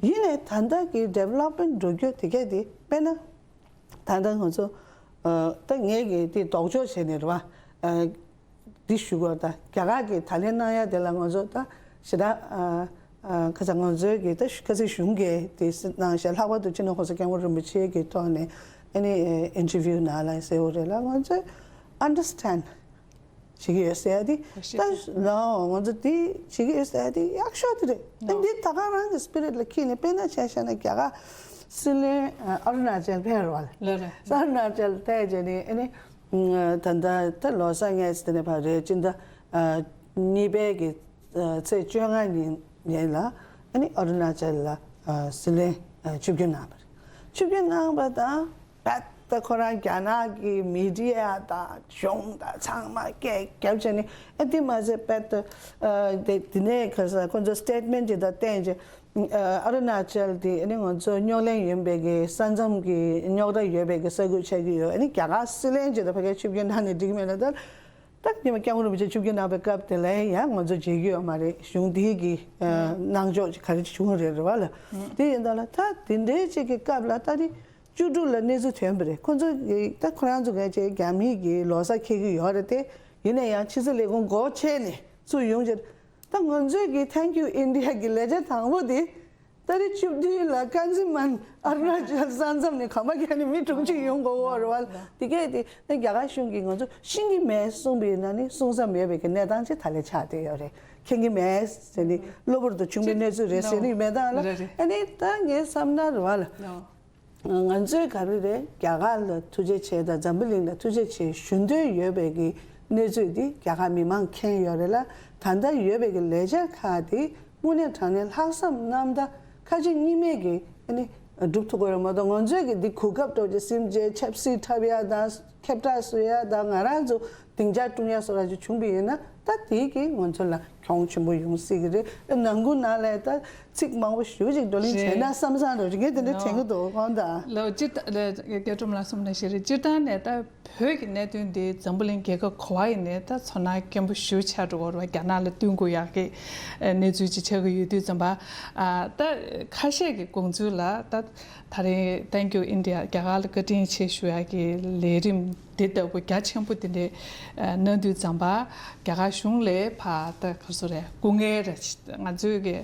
ཡིན་ནའི་ད་ལྟ་གི་ཌི་ཝེ་ལོབ་མེན་ཊི་འགྲོ་རྒྱུ་དེ་གས་དེ་དཔེར་ན། ད་ལྟ་ང་ཚོ་ཨ་ད་ངས་ཀྱི་དེ་ལྡོག་ཕྱོགས་བྱས་ནས་རེད་བ། ཨ་འདི་ཞུ་དགོས། ད་རྒྱ་གར་གྱི་ད་ལན་གནང་ཡ་དེ་ལ་ང་ཚོ་ད་ཞེ་དྲག་ཨ་ཨ་ཁ་ཚ་ང་ཚོའི་གི་ད་ཁ་ཚ་གཞུང་གིས་དེ་གནང་བཞག་ལྷག་པར་དུ་སྤྱི་ནོར་༸གོང་ས་༸སྐྱབས་མགོན་རིན་པོ་ཆེ་གི་ཐོག་ནས་ཨ་ནི་ཨིན་ཊར་བིའུ་ནང་ལ་ཟེར་བ་རེད་ལ་ང་ཚོས་ཨན་ཌར་སི་ཊེན་ཌི་བྱེད་ཀྱི་ཡོད་ཟེར་ཡ་དེ་ད་ལའོ་ང་ཚོ་དེ་བྱེད་ཀྱི་ཡོད་ཟེར་ཡ་དེ་ཡག་ཤོས་དེ་རེད། ཨ་འདི་ད་ག་རང་གི་སི་པི་རིཊ་ལ་འཁྱེར་ནས་དཔེར་ན་ཆ་བཞག་ན་རྒྱ་གར་སྲིད་བློན་ཨ་རུ་ན་ཅལ་ཕེབས་རེད་བ་ལ། ལགས་རེད། ཨ་རུ་ན་ཅལ་ཕེབས་བྱས་ནས་ཨ་ནི་ད་ལྟ་ད་ལོ་གསར་ངས་དེ་ནས་ཕར་རེད་སྤྱི་ཟླ་གཉིས་པའི་གི་ཚེས་བཅོ་ལྔ་ཉིན་ཉིན་ལ་ཨ་ནི་ཨ་རུ་ན་ཅལ་ལ་སྲིད་བློན་ཆིབས་བསྒྱུར་གནང་བ་རེད། ཆིབས་བསྒྱུར་གནང་བ་དང་རྦད་དེ་ཁོ་རང་རྒྱ་ནག་གི་མི་ཌི་ཡ་དང་གཞུང་དང་ཚང་མ་སྐད་རྒྱབ་བྱས་ནས་ཨ་དེ་མ་ཟད་རྦད་དེ་དེ་དེ་ནས་ཁ་སང་ཁོ་ཚོ་སི་ཊེཊ་མེན་ཊི་ཅིག་དང་བསྟན་བྱས་ཨ་རུ་ན་ཅལ་དེ་ཨ་ནི་ང་ཚོ་རྙོག་གླེང་ཡོད་པའི་གི་ས་མཚམས་ཀྱི་རྙོག་དྲ་ཡོད་པའི་གི་ས་ཁུལ་ཆགས་ཀྱི་ཡོད། ཨ་ནི་རྒྱ་གར་སྲིད་བློན་ཅིག་དང་ཕ་གིར་ཆིབས་བསྒྱུར་གནང་ནས་འགྲིག་མེད་ན་ད། ད་ཉི་མ་སྐྱབས་མགོན་རིན་པོ་ཆེ་ཆིབས་བསྒྱུར་གནང་བའི་སྐབས་དེ་ལ་ཡང་ང་ཚོ་མཇལ་རྒྱུ་ཡོད་མ་རེད། གཞུང་འདིའི་གི་གནང་ཕྱོགས་ཅིག་ག་རེ་བྱུང་རེད་རེད་བ་ལ། དེ་ཡིན་ད་ལ་ད་དེ་འདྲའི་ཅིག་གི་སྐབས་ལ་ད་དེ་བཅུ་དྲུག་ལ་གནས་ཚུལ་ཐོན་པ་རེད། ཁོ་ཚོ་གི་ད་ཁོ་རང་ཚོ་ག་ཅིག་རྒྱ་མི་གི་ལོ་གསར་འཁེལ་གི་ཡོད་རེད་དེ། ཡིན་ན་ཡང་ཕྱི་སྲིད་ལས་ཁུངས་སྒོ་ཕྱེ་ནས་ཚུར་ཡོང་རྗེས་ད་ང་ཚོས་གི་Thank You India གི་ལས་འཆར་དང་པོ་དེ། ཏ་རིག་བཅུ་བདུན་ལ་ཀན་ཛི་མན་ཨ་རུ་ན་ཅལ་ས་མཚམས་ནས་གམ་པ་བརྒྱབ་ནས་མི་དྲུག་ཅུ་ཡོང་དགོས་ཡོད་རེད་བ། དེ་གས་དེ་ནི་རྒྱ་གར་གཞུང་གིས་ང་ཚོ་ཤེས་ཀྱི་མེད་གསུངས་པ་ཡིན་ན་ནི་གསུང་ས་མེད་པའི་གི་གནས་སྟངས་ཅིག་ད་ལས་ཆགས་བསྡད་ཡོད་རེད། མཁྱེན་གྱི་མེད་ཟེར་ནས་གློ་བུར་དུ་བྱུང་བའི་གནས་ཚུལ་རེད་ཟེར་ནས་མེད་ད་ལ། རེད་རེད། ཨ་ནི་ད་ངའི་བསམ་ན་རེད་བ་ལ། ང་ཚོས་ག་རེ་རེད། རྒྱ་གར་ལ་ཐུགས་རྗེ་ཆེ་དང་འཛམ་བུ་གླིང་ལ་ཐུགས་རྗེ་ཆེ་ཞུ་འདོད་ཡོད་པའི་གི་གནས་ཚུལ་འདི་རྒྱ་གར་མི་མང་མཁྱེན་ཡོད་རེད་ལ། ད་ལྟ་ཡོད་པའི་གི་ལས་འཆར་ཁག་དེ་དངོས་གནས་དྲང་གནས་ལྷག་བསམ་རྣམ་དག་ཁ་ཕྱོགས་གཉིས་མེད་ཀྱིས་ཨ་ནི་སྒྲུབ་ཐུབ་ཀྱི་ཡོད་མ་གཏོགས། ང་ཚོས་ཀྱི་འདི་གོ་སྐབས་འདྲ་བོ་ཅིག་སེམས་ཅན་ཆབ་སྲིད་འཁྲབ་ཡ་དང་ཁྱབ་བསྒྲགས་བཟོ་ཡ་དང་ང་རང་ཚོ་སྡིངས་ཆ་སྲུང་ཡ་བཟོ་འདྲ་ཅིག་བྱུང་བ་ཡིན་ན་ད་དེ་གིས་ང་ཚོ་ལ་གྱོང་ཆེན་པོ་ཡོང་སྲིད་ཀྱི་རེད། ནང་ཁུལ་ནང་ལ་ད་ཚིག་མང་པོ་ཞེ་པོ་ཅིག་བགྲོ་གླེང་བྱས་ན་བསམ་བསམ་འདྲ་བོ་ཅིག་ངས་དེ་འདྲ་དྲན་གྱི་འདུག་ཁོང་དང་། ལགས་སོ། སྤྱིར་བཏང་ལ་རྒྱ་སྒྲོམ་ལ་གསུངས་ནང་བཞིན་རེད། སྤྱིར་བཏང་ནས་ད་བོད་ཀྱི་གནད་དོན་འདི་འཛམ་བུ་གླིང་རྒྱལ་ཁབ་ག་པར་ཡིན་ནའི་ད་ཚོར་སྣང་སྐྱེན་པོ་ཞེ་པོ་ཆགས་འགྲོ་གི་རེད་བ། རྒྱ་ནག་ལ་བསྟུན་དགོས་ཡག་གི་གནས་ཚུལ་ཅིག་ཆགས་ཀྱི་ཡོད་དུས་ཙམ་པ། ཨ་ད་ཁ་ཤས་ཀྱི་དགོངས་ཚུལ་ལ་ད་ད་རིང་Thank You India རྒྱ་གར་ལ་བཀའ་དྲིན་ཆེ་ཞུ་ཡག་གི་ལས་རིམ་འདི་ལྟ་བུ་རྒྱ་ཆེན་པོ་འདི་འདྲའི་གནང་དུས་ཙམ་པ་རྒྱ་གར་གཞུང་ལ་ཕར་ད་ག་རེ་ཟེར་རེད། སྐུ་ངལ་རེད། ང་ཚོའི་གི་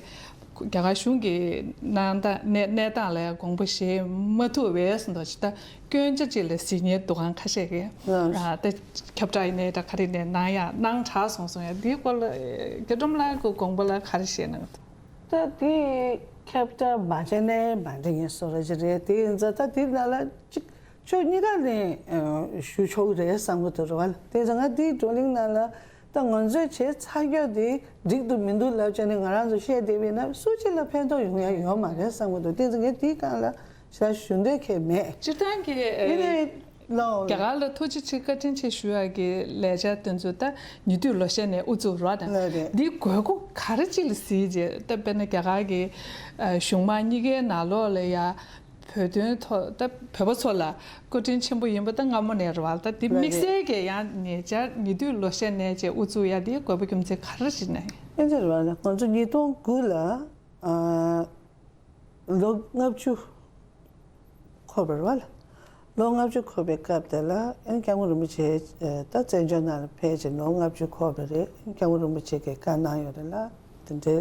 རྒྱ་གར་གཞུང་གི་གནང་སྟངས་གནས་གནས་སྟངས་ལ་དགོངས་པ་བཞེས་མ་ཐུབ་པས་ཟེར་འདུག་ཅིག་ད་སྐྱོན་ཆ་ཅིག་ལ་གཟིགས་མཁན་འདུག་ག་ཁ་ཤས་ཀྱིས། ལགས། ཨ་ད་ཁྱབ་བསྒྲགས་ཡིན་ནའི་འདྲ་ག་རེ་ནས་གནང་ཡག་གནང་དྲགས་སོང་སོང་ཡ། འདིའི་སྐོར་ལ་རྒྱ་སྒྲོམ་ལགས་ཀྱི་དགོངས་པ་ལ་ག་རེ་བཞེས་གནང་། ད་དེ་ཁྱབ་བསྒྲགས་མ་བྱས་ནའི་མ་འགྲིག་ཡིན་བཟོ་འདྲ་ཅིག་རེད། དེ་ཡིན་ཙང་ད་དེ་ནང་ལ་ཅིག་ཕྱོགས་གཉིས་ཀ་ནས་ཨ་ཞུ་ཆོག་གི་རེད་བསམ་གྱི་འདུག་རེད་བ། དེ་ཙང་ང་དེའི་བགྲོ་གླེང་ནང་ལ་ད་ང་ཚོས་བྱས་ཚར་རྒྱུ་དེ་འགྲིག་འདུག་མི་འདུག་ལབ་བྱས་ནས་ང་རང་ཚོ་བཤད་བསྡད་པ་ཡིན་ན་སུ་གཅིག་ལ་ཕན་ཐོགས་ཡོང་ཡ་ཡོད་མ་རེད་བསམ་གྱི་འདུག་དེ་ཙང་ངས་དེའི་སྒང་ལ་ ཤ་ཞུ་འདོད་ཁེ་མེད། སྤྱིར་བཏང་གི་ཡིན་ནའི་ལོ། རྒྱ་གར་ལ་ཐུགས་རྗེ་ཆེ་བཀའ་དྲིན་ཆེ་ཞུ་ཡག་གི་ལས་འཆར་དེ་ཚོ་ད་ཉེ་དུས་ལོ་ཤས་ནས་དབུ་འཛུགས་རོགས་དང་། ལགས་རེད། འདི་དགོས་མཁོ་ག་རེ་ཅིག་ལ་གཟིགས་རྗེས་ད་དཔེར་ན་རྒྱ་གར་གི་གཞུང་མང་གཉིས་ཀའི་ནང་ལོགས་ལ་ཡ་བོད་དོན་ཐོག་ད་བོད་པ་ཚོ་ལ་བཀའ་དྲིན་ཆེན་པོ་ཡིན་པ་ད་སྔ་མོ་ནས་རེད་བ། ད་འདི་ལགས་དམིགས་རེད། བསལ་གྱི་ཡང་ཉེ་ཆར་ཉེ་དུས་ལོ་ཤས་ནས་ཅིག་དབུ་འཛུགས་ཡ་འདི་དགོས་པ་རྒྱུ་མཚན་ག་རེ་ཞིག་ནས། ཨེ་འདྲ་རེད་བ། ང་ཚོ་ཉིས་སྟོང་དགུ་ལ་ཨ། ལོ་ལྔ་བཅུ་འཁོར་བ་རེད་བ། ལོ་ལྔ་བཅུ་འཁོར་བའི་སྐབས་དེ་ལ་ཨེ་སྐྱབས་མགོན་རིན་པོ་ཆེ་ད་བཙན་བྱོལ་ནང་ལ་ཕེབས་བྱས་ལོ་ལྔ་བཅུ་འཁོར་བ་རེད། སྐྱབས་མགོན་རིན་པོ་ཆེ་གིས་བཀའ་གནང་ཡོད་རེད་ལ། དེ་འདྲའི་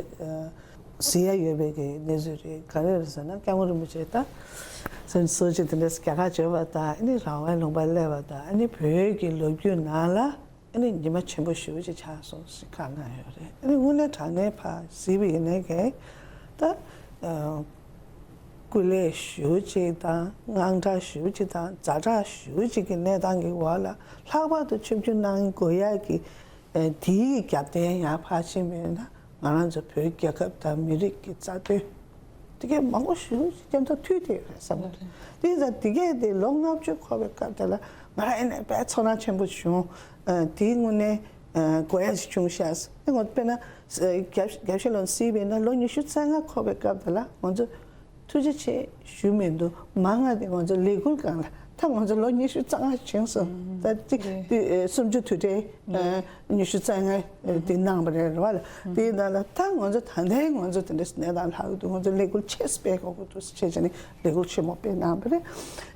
གཟིགས་ཡ་ཡོད་པའི་གི་གནས་ཚུལ་རེད། ག་རེ་རེད་ཟེར་ན་སྐྱབས་མགོན་རིན་པོ་ཆེ་ད་སོ་སོ་ཅིག་དེ་འདྲ་རྒྱ་གར་བྱོན་པ་དང་ཨ་ནི་རང་དབང་ལུང་པར་སླེབས་པ་དང་ཨ་ནི་བོད་ཀྱི་ལོ་རྒྱུས་ནང་ལ། ཨ་ནི་ཉི་མ་ཆེན་པོ་ཞེ་པོ་ཅིག་ཆགས་སོང་ཞེས་བཀའ་གནང་ཡོད་རེད། ཨ་ནི་དངོས་གནས་དྲང་གནས་ཕར་གཟིགས་པ་ཡིན་ནའི་གི་ད་ཨ་སྐུ་ལས་ཞེ་པོ་ཅིག་དང་དངངས་སྐྲག་ཞེ་པོ་ཅིག་དང་ཛ་དྲག་ཞེ་པོ་ཅིག་གི་གནས་སྟངས་ཀྱི་འོག་ལ་ལྷག་པར་དུ་ཆིབས་བསྒྱུར་གནང་དགོས་ཡག་གི་ཨ་དེའི་རྒྱབ་རྟེན་ཡང་ཕར་ཕྱིན་པ་ཡིན་ན་ང་རང་ཚོ་བོད་རྒྱལ་ཁབ་དང་མི་རིགས་ཀྱི་རྩ་དོན། དེ་གས་མང་པོ་ཞིག་སྐྱབས་མཐོང་ཐུག་བསྡད་ཡོད་རེད་བསམ་གྱི་འདུག་དེ་ཡིན་ཙང་དེ་གས་དེ་ལོ་ལྔ་བཅུ་འཁོར་བའི་སྐབས་དེ་ལ་ང་རང་ཨེ་ནས་དཔེ་ཚོར་སྣང་ཆེན་པོ་བྱུང་། ཨ་དེའི་དངོས་གནས་ཨ་དགོས་ཡ་ཞིག་བྱུང་ཤག་ཨེ་ང་ཚོ་དཔེར་ན་ཨ་རྒྱབ་རྒྱབ་ཤ་ལོན་སྲིད་པས་ན་ལོ་ཉི་ཤུ་རྩ་ལྔ་འཁོར་བའི་སྐབས་དེ་ལ་ང་ཚོ་ཐུགས་རྗེ་ཆེ་ཞུ་མི་འདུག་མང་ང་དེ་ང་ཚོ་ལས་འགུལ་སྒང་ལ་ད་ང་ཚོ་ལོ་ཉི་ཤུ་རྩ་ལྔ་བྱུང་སོང་། ད་ཅིག་རེད། དེ་ཨ་སུམ་ཅུ་དུས་དྲན་ཨ་ཉི་ཤུ་རྩ་ལྔ་དེ་གནང་བ་རེད་རེད་བ་ལ། དེའི་ནང་ལ་ད་ང་ཚོ་ད་ལྟའི་ང་ཚོ་དེ་འདྲ་གནས་སྟངས་ལྷག་གི་འདུག་ང་ཚོ་ལས་འགུལ་ཆེ་སྤེལ་དགོས་ཀྱི་འདུག་ཅེས་བྱས་ནས་ལས་འགུལ་ཆེན་མོ་སྤེལ་གནང་བ་རེད།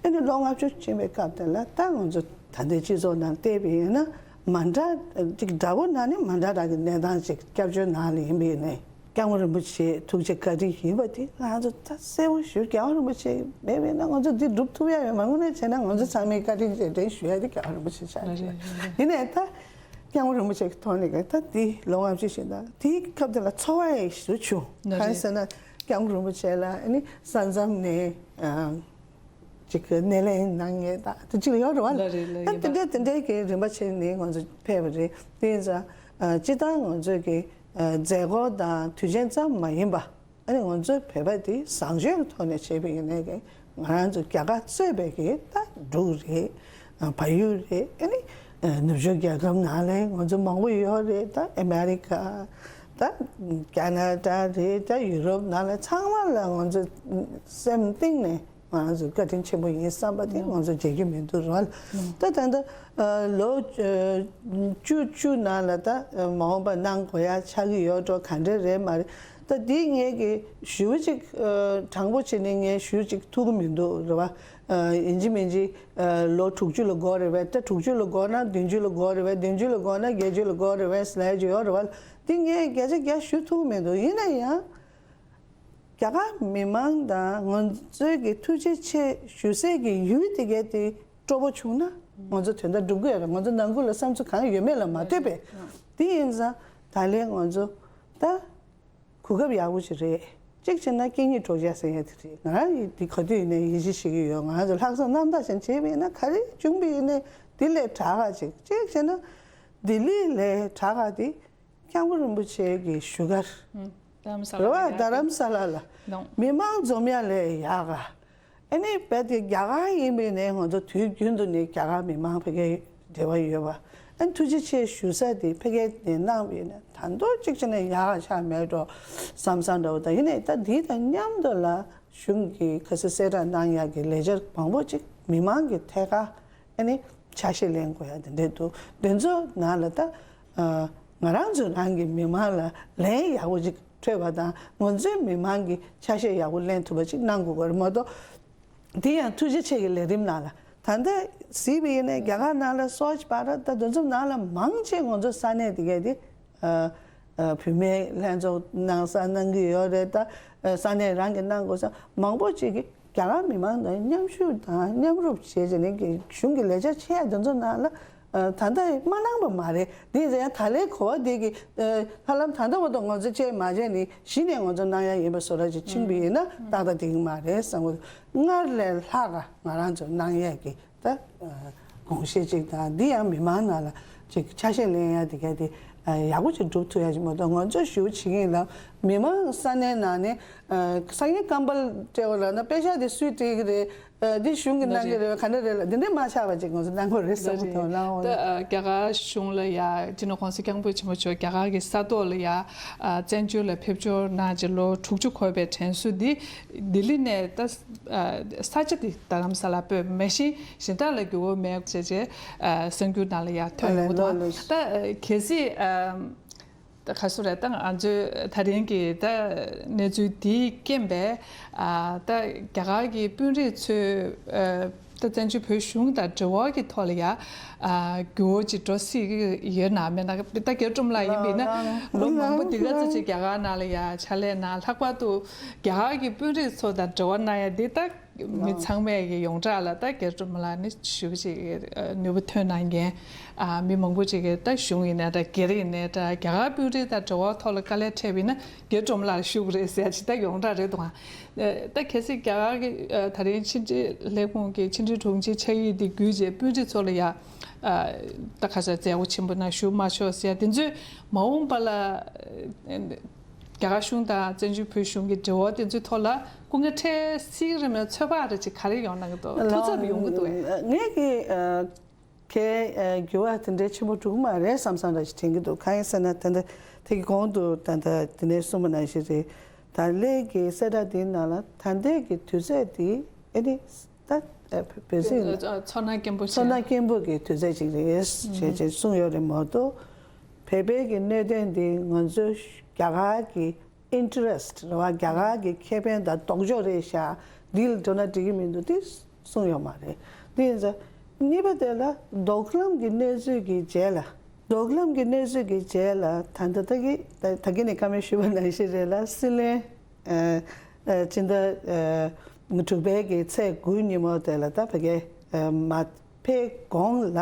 ཨ་ནི་ལོ་ལྔ་བཅུ་ཕྱིན་པའི་སྐབས་དེ་ལ་ད་ང་ཚོ་ད་ལྟའི་སྤྱི་ཚོགས་ནང་བལྟས་པ་ཡིན་ན་མ་འདྲ་ཅིག་འདྲ་པོ་ན་ནི་མ་འདྲ་འདྲ་གི་གནས་སྟངས་ཅིག་སྐྱབས་བཅོལ་ནང་ལ་ཡིན་པ་ཡིན་ནའི་སྐྱབས་མགོན་རིན་པོ་ཆེ་ཐུགས་རྗེ་བཀའ་དྲིན་ཡིན་པ་དེ་ང་ཚོ་ད་གསལ་པོ་ཞུ། སྐྱབས་མགོན་རིན་པོ་ཆེ་མེད་པ་ཡིན་ན་ང་ཚོ་འདི་སྒྲུབ་ཐུབ་ཡ་ཡོད་མ་རེད། དངོས་གནས་བྱས་ན་ང་ཚོ་ཚང་མས་བཀའ་དྲིན་རྗེས་དྲན་ཞུ་ཡ་དེ་སྐྱབས་མགོན་རིན་པོ་ཆེ་ཆགས་ཀྱི་རེད། ཡིན་ནའི་ད། སྐྱབས་མགོན་རིན་པོ་ཆེ་གི་ཐོག་ནས་ཀྱང་ད་འདི་ལོ་ལྔ་བཅུ་ཞིག་དང་དེའི་སྐབས་དེ་ལ་ཚོར་བ་ཡང་ཞེ་པོ་བྱུང་། ལགས་གང་རེད། ཟེར་ན་སྐྱབས་མགོན་རིན་པོ་ཆེ་ལ་ཨ་ནི་ས་མཚམས་ནས་ཨ་ཅིག་གི་སྣེ་ལེན་གནང་མཁན་དང་དེ་ཅིག་ཡོད་རེད་བ། ལགས་རེད་ལགས་ད་ཡིན་དེ་པ། འདྲའི་དེ་འདྲའི་གི་རིམ་པ་བྱས་ནས་ང་ཚོ་ཕེབས་པ་རེད། དེ་ཡིན་ཙང་ཨ་སྤྱིར་བཏང་ང་ཚོ་གི་ཨ་མཛད་སྒོ་དང་དུས་ཆེན་ཙམ་མ་ཡིན་པ། ཨ་ནི་ང་ཚོའི་བོད་པ་དེ་བཟང་སྤྱོད་ཀྱི་ཐོག་ནས་བྱས་པ་ཡིན་ནའི་གི་ང་རང་ཚོ་རྒྱ་གར་གཙོས་པའི་གི་ད་འབྲུག་རེད། ཨ་བལ་ཡུལ་རེད། ཨ་ནི་ཨ་ནུབ་ཕྱོགས་རྒྱལ་ཁབ་ནང་ལ་ང་ཚོ་མང་པོ་ཡོད་རེད། ད་ཨ་མེ་རི་ཀ་ད་ཀ་ན་ཌ་རེད། ད་ཡུ་རོབ་ནང་ལ་ཚང་མ་ལ་ང་ཚོ་སེམས་གཏིང་ནས་ང་རང་ཚོ་བཀའ་དྲིན་ཆེན་པོ་ཡིན་བསམ་པ་དེ་ང་ཚོ་བརྗེད་རྒྱུ་མི་འདུག་རེད་བ། ད་ད་ལྟ་ཨ་ལོ་ཨ་བཅུ་བཅུ་ནང་ལ་ད་ཨ་མ་འོངས་པ་གནང་དགོས་ཡ་ཆགས་ཀྱི་ཡོད་འགྲོ་ག་འདྲ་རེད་མ་རེད། ད་འདི་ངས་ཀྱི་ཞུ་ཅིག་ཨ་དྲང་པོ་བྱས་ནས་ངས་ཞུ་ཅིག་ཐུབ་ཀྱི་མི་འདུག་རེད་བ། ཨ་ཡིན་གཅིག་མིན་གཅིག་ཨ་ལོ་དྲུག་ཅུ་ལ་འགོར་རེད་བས། ད་དྲུག་ཅུ་ལ་འགོར་ན་བདུན་ཅུ་ལ་འགོར་རེད་བས། བདུན་ཅུ་ལ་འགོར་ན་བརྒྱད་ཅུ་ལ་འགོར་རེད་བས་ཟེར་ཡ་ཅིག་ཡོད་རེད་བ། འདི་ངས་བརྒྱ་ཆ་བརྒྱ་ཞུ་ཐུབ་ཀྱི་མི་འདུག་ཡིན་ན་ཡང་རྒྱ་གར་མི་མང་དང་ང་ཚོའི་གི་ཐུགས་རྗེ་ཆེ་ཞུ་སའི་གི་ཡུལ་དེ་གའི་དེ་སྤྲོ་པོ་བྱུང་ན་ང་ཚོ་དོན་དག་འགྲུབ་ཀྱི་ཡོད་རེད། ང་ཚོ་ནང་ཁུལ་ལ་བསམ་ཚུལ་གང་ཡོད་མེད་ལ་མ་ལྟོས་པས། དེ་ཡིན་ཙང་ད་ལན་ང་ཚོ་ད་གོ་སྐབས་ཡག་པོ་ཞིག་རེད། གཅིག་བྱས་ན་སྐད་གཉིས་སྒྲོག་སྦྱང་ཟེར་ཡ་དེ་རེད། ང་རང་ཡིས་འདི་ག་དུས་ཡིན་ནའི་ཡིད་ཆེས་བྱེད་ཀྱི་ཡོད། ང་རང་ཚོ་ལྷག་བསམ་རྣམ་དག་ཅན་བྱས་པ་ཡིན་ན་ག་རེ་བྱུང་བ་ཡིན་ནའི་འདི་ལས་དྲག་ག་ཅིག་གཅིག་བྱས་ན་ལྡི་ལི་ལས་དྲག་ག་དེ་སྐྱབས་མགོན་རིན་པོ་ཆེ་གི་བཞུགས་སྒར་རྡ་རམ་ས་ལ་རེད་བ། རྡ་རམ་ས་ལ་ལ་མི་མང་འཛོམས་ཡ་ལས་ཡག་ག་ཨ་ནི་རྦད་དེ་རྒྱ་གར་ཡིན་པའི་ནས་ང་ཚོ་དུས་རྒྱུན་དུ་ནས་རྒྱ་གར་མི་མང་ཕ་གིའི་འབྲེལ་བ་ཡོད་པ། ཨ་ནི་ཐུགས་རྗེ་ཆེ་ཞུ་ས་དེ་ཕ་གིའི་ནས་གནང་བའི་ནས་ད་མདོ་གཅིག་བྱས་ནས་ཡག་ག་ཆགས་མེད་འགྲོ་བསམ་བསམ་འདྲ་བོ་དང་། ཡིན་ནའི་ད་དེ་དང་མཉམ་དུ་ལ་གཞུང་གིས་ཁ་སང་གསལ་བསྒྲགས་གནང་ཡག་གི་ལས་འཆར་མང་པོ་ཅིག་མི་མང་གི་ཐད་ཀར་ཨ་ནི་ཆ་ཤས་ལེན་དགོས་ཡ་དེ་འདྲས་འདུག་དེ་ཚོ་ནང་ལ་ད་ཨ་ང་རང་ཚོ་རང་གི་མི་མང་ལ་ལན་ཡག་པོ་ཅིག་འཕྲོད་པ་དང་ང་ཚོའི་མི་མང་གི་ཆ་ཤས་ཡག་པོ་ལེན་ཐུབ་པ་ཅིག་གནང་དགོས་པ་རེད་མ་གཏོགས། དེ་ཡང་ཐུགས་རྗེ་ཆེ་གི་ལས་རིམ་ནང་ལ་ད་ལྟ་གཟིགས་པ་ཡིན་ནའི་རྒྱ་གར་ནང་ལ་སོགས་པ་ར་ད་དུས་མཚམས་ནང་ལ་མང་ཆེ་ང་ཚོ་ས་གནས་དེ་གས་དེ་ཨ་ཨ་བུད་མེད་ལྷན་ཚོགས་གནང་ས་གནང་གི་ཡོད་རེད། ད་ཨ་ས་གནས་རང་གི་གནང་དགོས་ས་མང་པོ་ཅིག་གི་རྒྱ་གར་མི་མང་དང་མཉམ་ཞུགས་དང་མཉམ་རུབ་བྱས་བྱས་ནས་ཀྱི་གཞུང་གི་ལས་འཆར་ཆེ་ཡ་དེ་ཚོ་ནང་ལ་ཨ་ད་ལྟ་མ་གནང་པ་མ་རེད། དེ་ཡིན་ཙང་ཡང་ད་ལན་གོ་བ་དེ་གི་ཨ་ཧ་ལམ་ད་ལྟ་བར་དུ་ང་ཚོ་བྱས་མ་བྱས་ནི་གཞི་ནས་ང་ཚོ་གནང་ཡ་ཡིན་པ་བཟོ་འདྲ་ཅིག་ཕྱིན་པ་ཡིན་ན་ཏག་ཏག་དེ་གི་མ་རེད་བསམ་གི་འདུག་སྔར་ལས་ལྷག་ག་ང་རང་ཚོ་གནང་ཡས་ཀྱི་ད་ཨ་དགོངས་བཞེས་ཅིག་དང་འདི་ཡང་མི་མང་ནང་ལ་ཅིག་ཆ་ཤས་ལེན་ཡ་དེ་ག་དེ་ ཡག་པོ་ཅིག་སྒྲུབ་ཐུབ་ཡ་ཞིག་མ་གཏོགས། ང་ཚོས་ཞུ་བྱེད་ཀྱི་ཡིན་ལ། མི་མང་ས་གནས་ནང་ནས་ས་ངན་སྐམ་པ་སྤྲད་པ་ལབ་ན། པེ་ཤག་དེ་སུས་སྤྲད་ཀྱི་རེད། འདི་གཞུང་གིས་གནང་གི་རེད། ག་འདྲ་རེད་ལ། འདི་འདྲས་མ་ཆགས་པ་ཅིག་ང་ཚོ་གནང་དགོས་རེད་བསམ་གྱི་འདུག་ལགས། ད་རྒྱ་གར་གཞུང་ལ་ཡ། སྤྱི་ནོར་༸གོང་ས་༸སྐྱབས་མགོན་ཆེན་པོ་མཆོག་རྒྱ་གར་གྱི་ས་ཐོག་ལ་ཡ་བཙན་བྱོལ་ལ་ཕེབས་འབྱོར་གནང་རྗེས་ལོ་དྲུག་ཅུ་འཁོར་བའི་དྲན་གསོ་འདི་ལྡི་ལི་ནས། ད་ས་ཆ་འདི་རྡ་རམ་ས་ལ་སྤོས་མ་གཞི་གཞན་དག་ལ་འགྱུར་བ་མེད་ཅེས་བྱས། གསར་འགྱུར་ནང་ལ་ཡ་ཐོན་ཡོང་གི་འདུག་ད་གལ་སྲིད། ད་ག་སུ་རེད། ད་ང་ཚོའི་ད་རིང་གི་ད་གནས་ཚུལ་འདིའི་རྐྱེན་པས། ཨ། ད་རྒྱ་གར་གྱི་དཔོན་རིགས་ཚོས། ཨ། ད་བཙན་བྱོལ་བོད་གཞུང་དང་འབྲེལ་བ་གི་ཐོག་ལ་ཡ། ཨ། འགྱུར་བ་ཅིག་འགྲོ་སྲིད་ཀྱི་ཡོད་ན་མེད་ན། ད་རྒྱ་སྒྲོམ་ལ་ཡིན་པས་ན། ལོ་མང་པོ་འདི་ག་ཙམ་ཅིག་རྒྱ་གར་ནང་ལ་ཡ་ཕྱག་ལས་གནང་། ལྷག་པར་དུ་རྒྱ་གར་གྱི་དཔོན་རིགས་ཚོ་དང་འབྲེལ་བ་གནང་ཡ་འདི། ད་མི་ཚང་མས་ཀྱི་ཡོངས་གྲགས་ལ་ད་རྒྱ་སྒྲོམ་ལ་ནི་ཞེ་པོ་ཅིག་ནུས་པ་ཐོན་གནང་མཁན། ཨ། མི་མང་པོ་ཅིག་གིས་ད་གཞུང་ཡིན་ནའི་འདྲ། སྒེར་ཡིན་ནའི་འདྲ། རྒྱ་གར་དཔོན་རིགས་དང་འབྲེལ་བ་ཐོག་ལ་དཀའ་ལས་འཕྲད་པ་ཡིན་ན་རྒྱ་སྒྲོམ་ལ་ཞུ་དགོས་རེད་ཟེར་ཡ་ཅིག་ད་ཡོངས་གྲགས་རེད་འདུག་ཨ། ད་གལ་སྲིད་རྒྱ་གར་གྱི། ཨ། ད་རིང་ཕྱི་འབྲེལ་ལས་ཁུངས་ཀྱི་ཕྱི་འབྲེལ་དྲུང་ཆེ་ཕྱག་ཡིག་དེ་བརྒྱུད་རྗེས་དཔོན་རིགས་ཚོ་ལ་ཡ། ཨ། ད་ག་ས་མཛད་སྒོ་ཆེན་པོ་ནང་ཞུགས་མ་ཆོག་ཟེར་ཡ་དེ་ཚོས་མ་འོངས་པ་ལ། ཨ། རྒྱ་གར་གཞུང་དང་བཙན་བྱོལ་བོད་གཞུང་གི་འབྲེལ་བ་དེ་ཚོའི་ཐོག་ལ་སྐུ་ངལ་འཕྲད་སྲིད་རེད་མེད། ཚོད་དཔག་རེ་ཅིག་ག་རེ་ཡོང་གནང་གི་འདུག་ཐུགས་འཚབ་ཡོང་གི་འདུག་གས། ངས་ཀྱི། ཨ། གལ། ཨ། འགྱུར་བ་དེ་འདྲའི་ཆེན་པོ་འགྲོ་གི་མ་རེད་བསམ་བསམ་འདྲ་ཞིག་དྲན་གྱི་འདུག་གང་ཡིན་ཟེར་ན། ད་ལྟ་དེ་གི་གོང་དུ་ད་ལྟ་དེ་ནས་གསུངས་པ་ནང་བཞིན་རེད། ད་ལན་གྱི་གསལ་བསྒྲགས་དེའི་ནང་ལ་ད་ལྟའི་གི་དུས་ཚོད་དེ། ཨེ་ནི། ད། ཨ། བོད་སྲིད། ཚོར་སྣང་སྐྱེན་པོ་ཚོར་སྣང་སྐྱེན་པོ་གི་དུས་ཚོད་ཅིག་རེད་ཅེས་ཅེས་གསུངས་ཡོད་རེད་མ་གཏོགས། བོད་པའི་གི་གནད་དོན་འདི་ང་ཚོའི་རྒྱ་གར་གྱི་interest རེད་བ། རྒྱ་གར་གྱི་ཁེ་ཕན་དང་ལྡོག་ཕྱོགས་རེད་ཤག་འདི་ལ་འགྲོ་ན་འགྲིག་གི་མི་འདུག་དེ་གསུངས་ཡོད་མ་རེད། དེ་ཡིན་ཙང་གཉིས་པ་དེ་ལ་མདོ་ཁམས་ཀྱི་གནས་ཚུལ་གྱི་རྗེས་ལ། མདོ་ཁམས་ཀྱི་གནས་ཚུལ་གྱི་རྗེས་ལ་ད་ལྟ་ད་གི་ད་ད་གི་ནས་བཀའ་མོལ་ཞུས་པ་ནང་བཞིན་རེད་ལ། སྲིད་བློན། ཨ། ཨ། སྤྱི་ཟླ། ཨ། དྲུག་པའི་གི་ཚེས་དགུ་ཉིན་མོ་དེ་ལ་ད་ཕ་གི། ཨ། མ་ཕེབས་གོང་ལ་ད་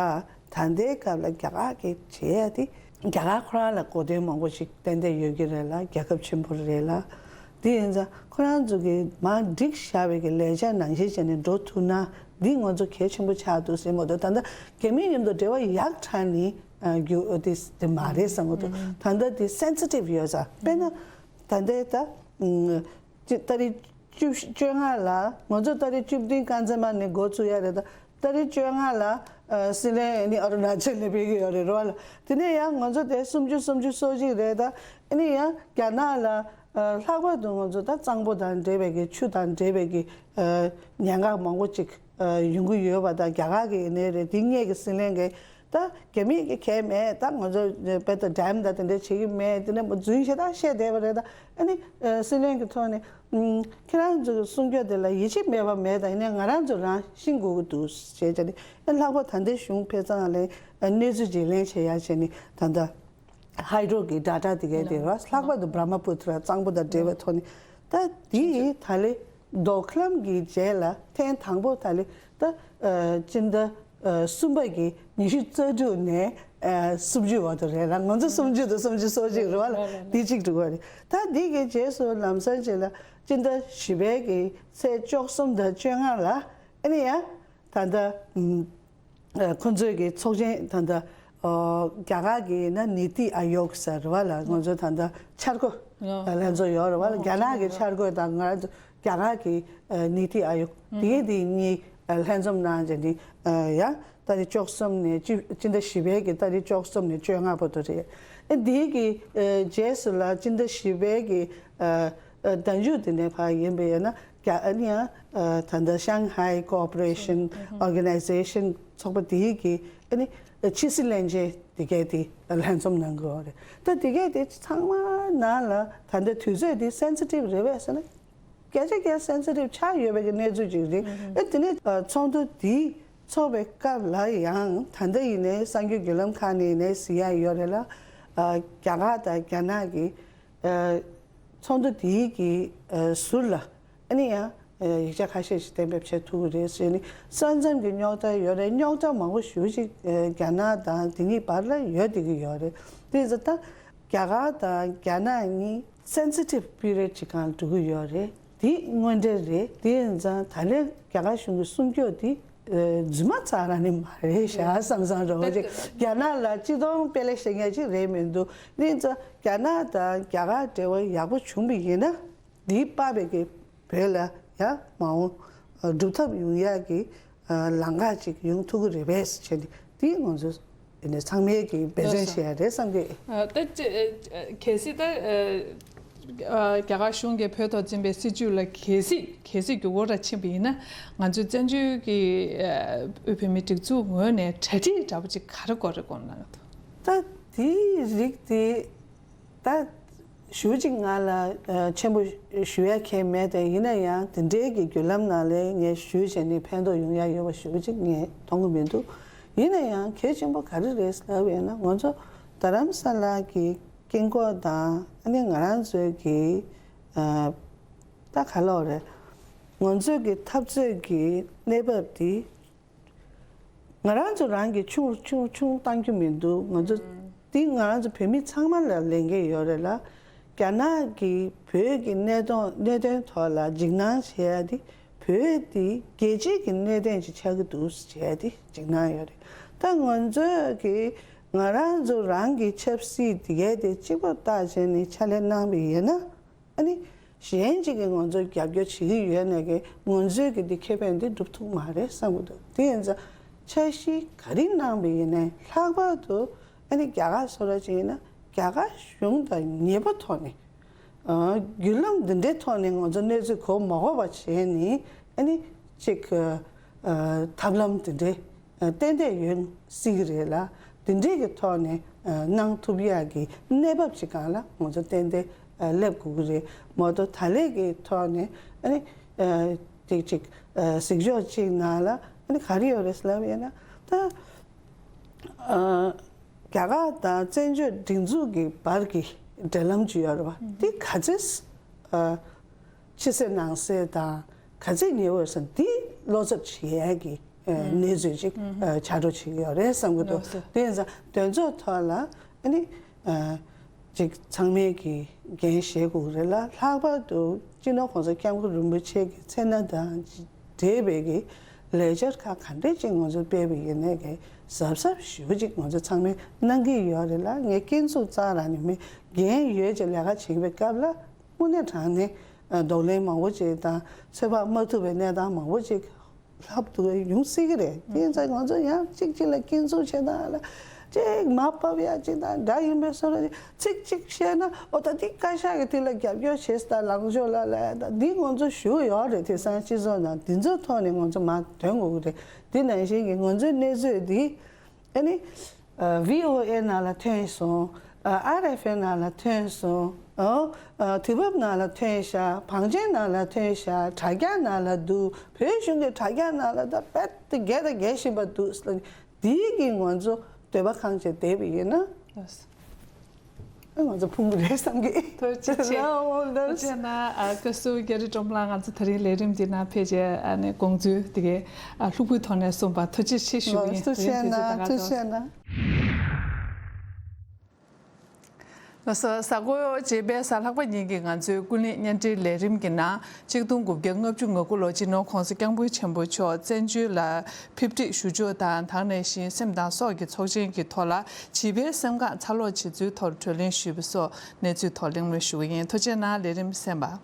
ལྟའི་སྐབས་ལ་རྒྱ་གར་གྱི་བྱེད་ཡ་དེ། རྒྱ་གར་ཁོ་རང་ལ་གོ་དོན་མང་པོ་ཞིག་ཏན་ཏན་ཡོད་ཀྱི་རེད་ལ། རྒྱལ་ཁབ་ཆེན་པོ་རེད་ལ། དེ་ཡིན་ཙང་ཁོ་རང་ཚོ་གི་མར་བསྒྲིགས་བཞག་པའི་གི་ལས་འཆར་ནང་བཞིན་བྱས་ནས་འགྲོ་ཐུབ་ན་འདི་ང་ཚོ་གལ་ཆེན་པོ་ཆགས་འདུག་ཟེར་མ་གཏོགས། ད་ལྟ་རྒྱ་མི་མཉམ་དུ་འབྲེལ་བ་ཡག་དྲགས་ནི། ཨ། རྒྱུ་དེ་དེ་མ་རེད་བསམ་གྱི་འདུག་ད་ལྟ་དེ་སེན་སི་ཊིབ་ཡོད་ས། དཔེར་ན་ད་ལྟའི་ད། ཨ། ཅི། ཏ་རིག་བཅུ་བཅོ་ལྔ་ལ། ང་ཚོ་ཏ་རིག་བཅུ་བདུན་རྐང་རྩེད་མ་ནས་འགོ་བཙུགས་ཡ་རེད། ད་ཏ་རིག་བཅོ་ལྔ་ལ། ཨ། སྲིད་བློན་ནི་ཨ་རུ་ན་ཅལ་ནས་ཕེབས་ཀྱི་ཡོད་རེད་རོ་ལ། དེ་ནས་ཡང་ང་ཚོ་དེ་སུམ་ཅུ་སུམ་ཅུ་སོ་གཅིག་རེད། ད་ཨ་ནི་ཡང་རྒྱ་ནག་ལ། ཨ། ལྷག་པར་དུ་ང་ཚོ་ད་གཙང་པོ་དང་འབྲེལ་བའི་གི། ཆུ་དང་འབྲེལ་བའི་གི། ཨ། ཉེན་ཁ་མང་པོ་ཅིག་ཨ། ཡོང་གི་ཡོད་པ། ད་རྒྱ་གར་གི་ནས་རེད། དེ་སྔས་ཀྱི་སྲིད་བློན་གྱིས་ད་རྒྱ་མི་གི་གལ་མེད། ད་ང་ཚོ་དཔེ་ད་ཌེམ་དང་དེ་འདྲ་བྱེད་ཀྱི་མེད། དེ་ནས་རྫུན་ཞེ་དྲག་བཤད་བསྡད་པ་རེད། ད་ཨ་ནི། ཨ། སྲིད་བློན་གྱི་ཐོག་ནས། ཨ། ཁྱེད་རང་ཚོ་གི་གསུང་སྐྱོ་དེ་ལ་ཡིད་ཆེས་མེད་པ་མེད། ད་ཡིན་ནའི་ང་རང་ཚོ་རང་ཤེས་དགོས་ཀྱི་འདུག་ཞེས་བྱས་ནས། ཨ། ལྷག་པར་ད་ལྟའི་གཞུང་ཕེབས་ཙང་ལ་གནས་ཚུལ་བརྗེ་ལེན་བྱེད་ཡ་བྱས་ནས། ད་ལྟ་ཧའི་ཌོ་གི་ཌེ་ཊ་དེ་གའི་དེ་ར། ལྷག་པར་དུ་བྷ་ར་མ་པུ་ཏྲ་གཙང་པོ་དང་འབྲེལ་བའི་ཐོག་ནས། ད་དེ་ད་ལེ། མདོ་ཁམས་ཀྱི་རྗེས་ལ་ཐེངས་དང་པོ་ད་ལེ། ད། ཨ། སྤྱི་ཟླ། ཨ། གསུམ་པ་གི་ཉི་ཤུ་རྩ་དྲུག་ནས། ཨ། སུམ་ཅུ་བར་དུ་རེད་ལ། ང་ཚོ་སུམ་ཅུ་དང་སུམ་ཅུ་སོ་གཅིག་རེད་བ་ལ། འདི་གཅིག་འགྲོ་གི་རེད། ད་འདི་གི་རྗེས་སུ་ལམ་སང་རྗེས་ལ་སྤྱི་ཟླ་བཞི་པའི་གི་ཚེས་བཅུ་གསུམ་དང་བཅོ་ལྔ་ལ། ཨ་ནི་ཡང་ད་ལྟ། ཨ། ཁོ་ཚོའི་གི་ཚོགས་ཆེན། ད་ལྟ། ཨ། རྒྱ་གར་གྱི་ན་ནི་ཏི་ཨ་ཡོག་ཟེར་བ་ལ། ང་ཚོ་ད་ལྟ་འཆར་འགོད་ལྷན་ཚོགས་ཡོད་རེད་བ་ལ། རྒྱ་ནག་གི་འཆར་འགོད་དང་ང་རང་ཚོ་རྒྱ་གར་གྱི། ཨ། ནི་ཏི་ཨ་ཡོག་དེ་གའི་དེ་གཉིས། ཨ། ལྷན་འཛོམས་གནང་བྱས་ནས། ཨ། ཡང་ཏ་རིག་བཅུ་གསུམ་ནས་སྤྱི་སྤྱི་ཟླ་བཞི་པའི་གི་ཏ་རིག་བཅུ་གསུམ་ནས་བཅོ་ལྔ་བར་དུ་རེད། ཨ། དེའི་གི། ཨ། རྗེས་སུ་ལ་སྤྱི་ཟླ་བཞི་པའི་གི། ཨ། ཨ། ཟླ་མཇུག་དེ་ནས་ཕར་ཡིན་པ་ཡིན་ན། རྒྱ། ཨ་ནི་ཡང་། ཨ། ད་ལྟ་Shanghai Cooperation Organization ཚོགས་པ་དེའི་གི། ཨ་ནི་ཕྱི་སྲིད་བློན་ཆེན་དེ་གས་དེ་ལྷན་འཛོམས་གནང་གི་ཡོད་རེད། ད་དེ་གས་དེ་ཚང་མ་ནང་ལ་ད་ལྟ་དུས་ཚོད་དེ་སེན་སི་ཊིབ་རེད་པས་ཟེར་ན། སྐད་ཆ་སྐད་སེན་སི་ཊིབ་ཆགས་ཡོད་པའི་གི་གནས་ཚུལ་ཅིག་རེད། ཨ། དེ་ནས། ཨ། ཚོགས་འདུ་དེ་ཚོགས་པའི་སྐབས་ལ་ཡང་ད་ལྟ་ཡིན་ནའི་གསར་འགྱུར་བརྒྱུད་ལམ་ཁག་ནས་ཡིན་ནའི་གཟིགས་ཡ་ཡོད་རེད་ལ། ཨ། རྒྱ་གར་དང་རྒྱ་ནག་གི། ཨ། ཚོགས་འདུ་དེའི་གི། ཨ། ཟུར་ལ་ཨ་ནི་ཡང་། ཨ། ཡིག་ཆ་ཁ་ཤས་ཤིག་གཏན་འབེབས་བྱེད་ཐུབ་ཀྱི་རེད་ཟེར་ནས། ས་མཚམས་ཀྱི་རྙོག་དྲ་ཡོད་རེད། རྙོག་དྲ་མང་པོ་ཞེ་པོ་ཅིག། ཨ། རྒྱ་ནག་དང་དེ་གཉིས་བར་ལ་ཡོད་བསྡད་ཀྱི་ཡོད་རེད། དེ་ཡིན་ཙང་ད་རྒྱ་གར་དང་རྒྱ་ནག་གཉིས་སེན་སི་ཊིབ་པི་རི་ཡོཌ་ཅིག་སྒང་འགྲོ་གི་ཡོད་རེད། དེ་དངོས་འབྲེལ་རེད། དེ་ཡིན་ཙང་ད་ལན་རྒྱ་གར་གཞུང་གི་གསུང་སྐྱོ་དེ་ རྫུན་མ་རྩ་རང་ནི་མ་རེད་ཤག་བསམ་བསམ་རེད་བ། ཅིག་རྒྱ་ནག་ལ་སྤྱི་སྟོང་དཔེ་ལེགས་བཤད་མཁན་ཅིག་རེད་མི་འདུག། དེ་ཚོ་རྒྱ་ནག་དང་རྒྱ་གར་འབྲེལ་བ་ཡག་པོ་བྱུང་བ་ཡིན་ན། འདིའི་པ་བེ་གི་བོད་ལ་ཡང་མ་འོངས་སྒྲུབ་ཐབས་ཡོང་ཡག་གི་ལམ་ཁ་ཅིག་ཡོང་ཐུབ་ཀྱི་རེད་པས་ཟེར་བྱས་ཏེ། དེ་ང་ཚོ་ཚང་མས་ཀྱི་འབད་བརྩོན་བྱེད་ཡ་རེད་བསམ་གི། ད་གལ་སྲིད་ད་རྒྱ་གར་གཞུང་གིས་བོད་ཐོག་འཛིན་པའི་སྲིད་བྱུས་ལ་གལ་སྲིད་གལ་སྲིད་འགྱུར་བ་ར་ཕྱིན་པ་ཡིན་ན། ང་ཚོའི་བཙན་བྱོལ་གྱི་དབུས་བོད་མིའི་སྒྲིག་འཛུགས་ངོས་ནས་གྲ་སྒྲིག་འདྲ་པོ་ཅིག་ག་རེ་དགོས་རེད་དགོངས་གནང་གི་འདུག། ད་དེའི་རིགས་དེ། ད་ཞུ་གཅིག་ང་ལ་ཆེན་པོ་ཞུ་ཡ་གང་མེད་དེ། ཡིན་ན་ཡང་དེ་འདྲའི་གི་བརྒྱུད་ལམ་ནང་ལས་ངས་ཞུས་བྱས་ནས་ཕན་ཐོགས་ཡོང་ཡ་ཡོད་པ་ཞུ་གཅིག་ངས་མཐོང་གི་མི་འདུག། ཡིན་ན་ཡང་གལ་ཆེན་པོ་ག་རེ་རེད་ལབ་ཡིན་ན། ང་ཚོ་རྡ་རམ་ས་ལ་གི་དཀྱིལ་འཁོར་དང་ཨ་ནི་ང་རང་ཚོའི་གི་ད་ག་ལབ་རེད། ང་ཚོའི་གི་འཐབ་རྩོད་ཀྱི་གནས་བབ་དེ། ང་རང་ཚོ་རང་གི་ཆུང་ཆུང་ཆུང་བཏང་རྒྱུ་མི་འདུག། ང་ཚོ་འདི་ང་རང་ཚོ་བོད་མི་ཚང་མ་ལ་ལས་འགན་ཡོད་རེད་ལ། རྒྱ་ནག་གིས་བོད་ཀྱི་གནད་དོན་གནད་དོན་ཐོག་ལ་འཇིགས་སྣང་བྱེད་ཡ་དེ། བོད་དེ་རྒྱལ་སྤྱིའི་གི་གནད་དོན་ཅིག་ཆགས་ཀྱི་འདུག་བྱེད་ཡ་དེ་འཇིགས་སྣང་ཡོད་རེད། ད་ང་ཚོས་ཀྱི་ང་རང་ཚོ་རང་གི་ཆབ་སྲིད་དེ་གའི་དེ་གཅིག་པོ་བལྟས་བྱས་ནས་ཕྱག་ལས་གནང་བ་ཡིན་ན། ཨ་ནི་གཞན་གཅིག་གིས་ང་ཚོར་རྒྱབ་སྐྱོར་བྱེད་ཀྱི་ཡོད་ནས་ཀྱི་ང་ཚོའི་གི་འདི་ཁེ་ཕན་འདི་སྒྲུབ་ཐུབ་མ་རེད་བསམ་གྱི་འདུག། དེ་ཡིན་ཙང་འཆར་གཞི་ག་རེ་གནང་བ་ཡིན་ནའི་ལྷག་པར་དུ་ཨ་ནི་རྒྱ་གར་སོགས་ར་ཅིག་ཡིན་ན་རྒྱ་གར་གཞུང་དང་ཉེ་པོ་ཐོག་ནས། ཨ། བརྒྱུད་ལམ་འདི་འདྲའི་ཐོག་ནས་ང་ཚོ་གནས་ཚུལ་གོ་མ་གོ་བ་བྱས་ནས་ཨ་ནི་ཅིག་ཨ། ཐབས་ལམ་འདི་འདྲའི་ཏན་ཏན་ཡོང་སྲིད་ཀྱི་རེད་ལ། འདི་འདྲའི་གི་ཐོག་ནས་གནང་ཐུབ་ཡག་གི་གནས་བབ་ཅིག་སྒང་ལ་ང་ཚོ་ཏན་ཏན་སླེབས་དགོས་ཀྱི་རེད་མ་གཏོགས། ད་ལས་ཀྱི་ཐོག་ནས་ཨ་ནི་ཅིག་ཅིག་གཟིགས་ཕྱོགས་གཅིག་ནང་ལ་ཨ་ནི་ག་རེ་ཡོད་རེད་ལབ་ཡིན་ན། ད་རྒྱ་གར་དང་བཙན་བྱོལ་སྒྲིག་འཛུགས་ཀྱི་བར་གྱི་འབྲེལ་ལམ་ཅིག་ཡོད་རེད་བ། འདི་ག་ཚོད་ཕྱི་གསལ་ནང་གསལ་དང་ག་ཚོད་ཉེ་བོ་ཡོད་ས་འདི་བློ་འཚབ་བྱེད་ཡས་ཀྱི་གནས་ཚུལ་ཅིག་ཆགས་འགྲོ་བྱེད་ཀྱི་ཡོད་རེད་བསམ་གྱི་འདུག། དེ་ཡིན་ཙང་དོན་ཚོགས་ཐོག་ལ་ཨ་ནི་ཅིག་ཚང་མས་ཀྱི་འགན་བཞེས་དགོས་ཀྱི་རེད་ལ། ལྷག་པར་དུ་སྤྱི་ནོར་༸གོང་ས་༸སྐྱབས་མགོན་རིན་པོ་ཆེ་གི་མཚན་རྣ་དང་འབྲེལ་བའི་གི་ལས་འཆར་ཁག་ག་འདྲས་ཅིག་ང་ཚོ་སྤེལ་བ་ཡིན་ནའི་གི་གཟབ་གཟབ་ཞེ་པོ་ཅིག་ང་ཚོ་ཚང་མས་གནང་གི་ཡོད་རེད་ལ། ངས་སྐྱོན་འཛུགས་རྩ་རང་ནས་མེད། འགན་ཡོད་ཅེས་ལས་ཀ་བྱེད་པའི་སྐབས་ལ་དངོས་གནས་དྲང་ནས་གདོང་ལེན་མང་པོ་ཅིག་དང་ཚོད་དཔག་མ་ཐུབ་པའི་གནས་སྟངས་མང་པོ་ཅིག་ལྷག་ཏུ་ཡོང་སྲིད་ཀྱི་རེད། དེ་ཡིན་ཙང་ང་ཚོ་ཡང་གཅིག་གཅིག་ལ་སྐྱོན་འཛུགས་བྱེད་སྟངས་ལ་གཅིག་མར་ཕབ་ཡ་གཅིག་དང་འདྲ་ཡིན་པའི་བཟོ་འདྲ་ཅིག་ཅིག་བཤད་ན། འོ་ད་འདི་བཀའ་ཤག་གིས་དེ་ལ་རྒྱབ་སྐྱོར་བྱེད་ས་དང་ལངས་ཕྱོགས་ལ་ལ་ད་འདི་ང་ཚོ་ཞུ་ཡོད་རེད། དེང་སང་སྤྱི་ཚོགས་ནང་འདི་ཚོའི་ཐོག་ནས་ང་ཚོ་མར་ཐོན་དགོས་ཀྱི་རེད། དེ་ནང་བཞིན་གྱི་ང་ཚོའི་གནས་ཚུལ་འདི་ཨ་ནི། ཨ། བྷི་ཨོ་ཨེ་ནང་ལ་ཐོན་སོང་། ཨ། ཨར་ཨེཕ་ཨེ་ནང་ལ་ཐོན་སོང་། ཨོ། ཨ། དུས་བབ་ནང་ལ་ཐོན་ཤག། བང་ཆེན་ནང་ལ་ཐོན་ཤག། དྲ་རྒྱ་ནང་ལ་འདུག། བོད་གཞུང་གི་དྲ་རྒྱ་ནང་ལ་ད་རྦད་དེ་རྒྱས་དང་རྒྱས་བཞིན་པ་འདུག། འདིའི་གི་ང་ཚོ་འདོད་པ་ཁེངས་བྱས་བསྡད་པ་ཡིན་ན། ལགས་སོ། ཨ། ང་ཚོ་ཕུང་གི་རེད་བསམ་གི། ཐུགས་རྗེ་ཆེ། ལགས་འོ་ལགས། ཐུགས་རྗེ་གནང་། ཨ། བཀའ་ཟུར་རྒྱ་རི་སྒྲོལ་མ་ལགས། ང་ཚོ་ད་རིང་ལས་རིམ་འདི་ནང་ཕེབས་བྱས་ཨ་ནི་དགོངས་ཚུལ་དེ་གའི་ཨ་ལྷུག་པོའི་ཐོག་ནས་གསུངས་པར་ཐུགས་རྗེ་ཆེ་ཞུ་གི་ཡིན། ལགས་སོ། ཐུགས་རྗེ་གནང་། ཐུགས་རྗེ་གནང་། ལགས་སོ། གཟའ་འཁོར་རྗེས་མའི་གཟའ་ལྷག་པ་ཉིན་གྱི་ང་ཚོའི་ཀུན་གླེང་བརྙན་འཕྲིན་ལས་རིམ་གྱི་ནང་། ཆིག་སྟོང་དགུ་བརྒྱ་ལྔ་བཅུ་ང་དགུ་ལོར་སྤྱི་ནོར་༸གོང་ས་༸སྐྱབས་མགོན་ཆེན་པོ་མཆོག་བཙན་བྱོལ་ལ་ཕེབས་འཁྲིད་ཞུ་ཕྱོགས་དང་། དེ་ནང་བཞིན་སེམས་དང་སྲོག་གི་ཚོགས་ཆེན་གྱི་ཐོག་ལ་བྱིས་པའི་སེམས་ཁམས་འཚར་ལོངས་བྱེད་ཚུལ་ཐོག་གྲོས་གླེང་ཞུས་པ་སོགས་གནས་ཚུལ་ཐོག་གླེང་མོལ་ཞུ་གི་ཡིན། ཐུགས་རྗེ་གནང་། ལས་རིམ་གསན་པར།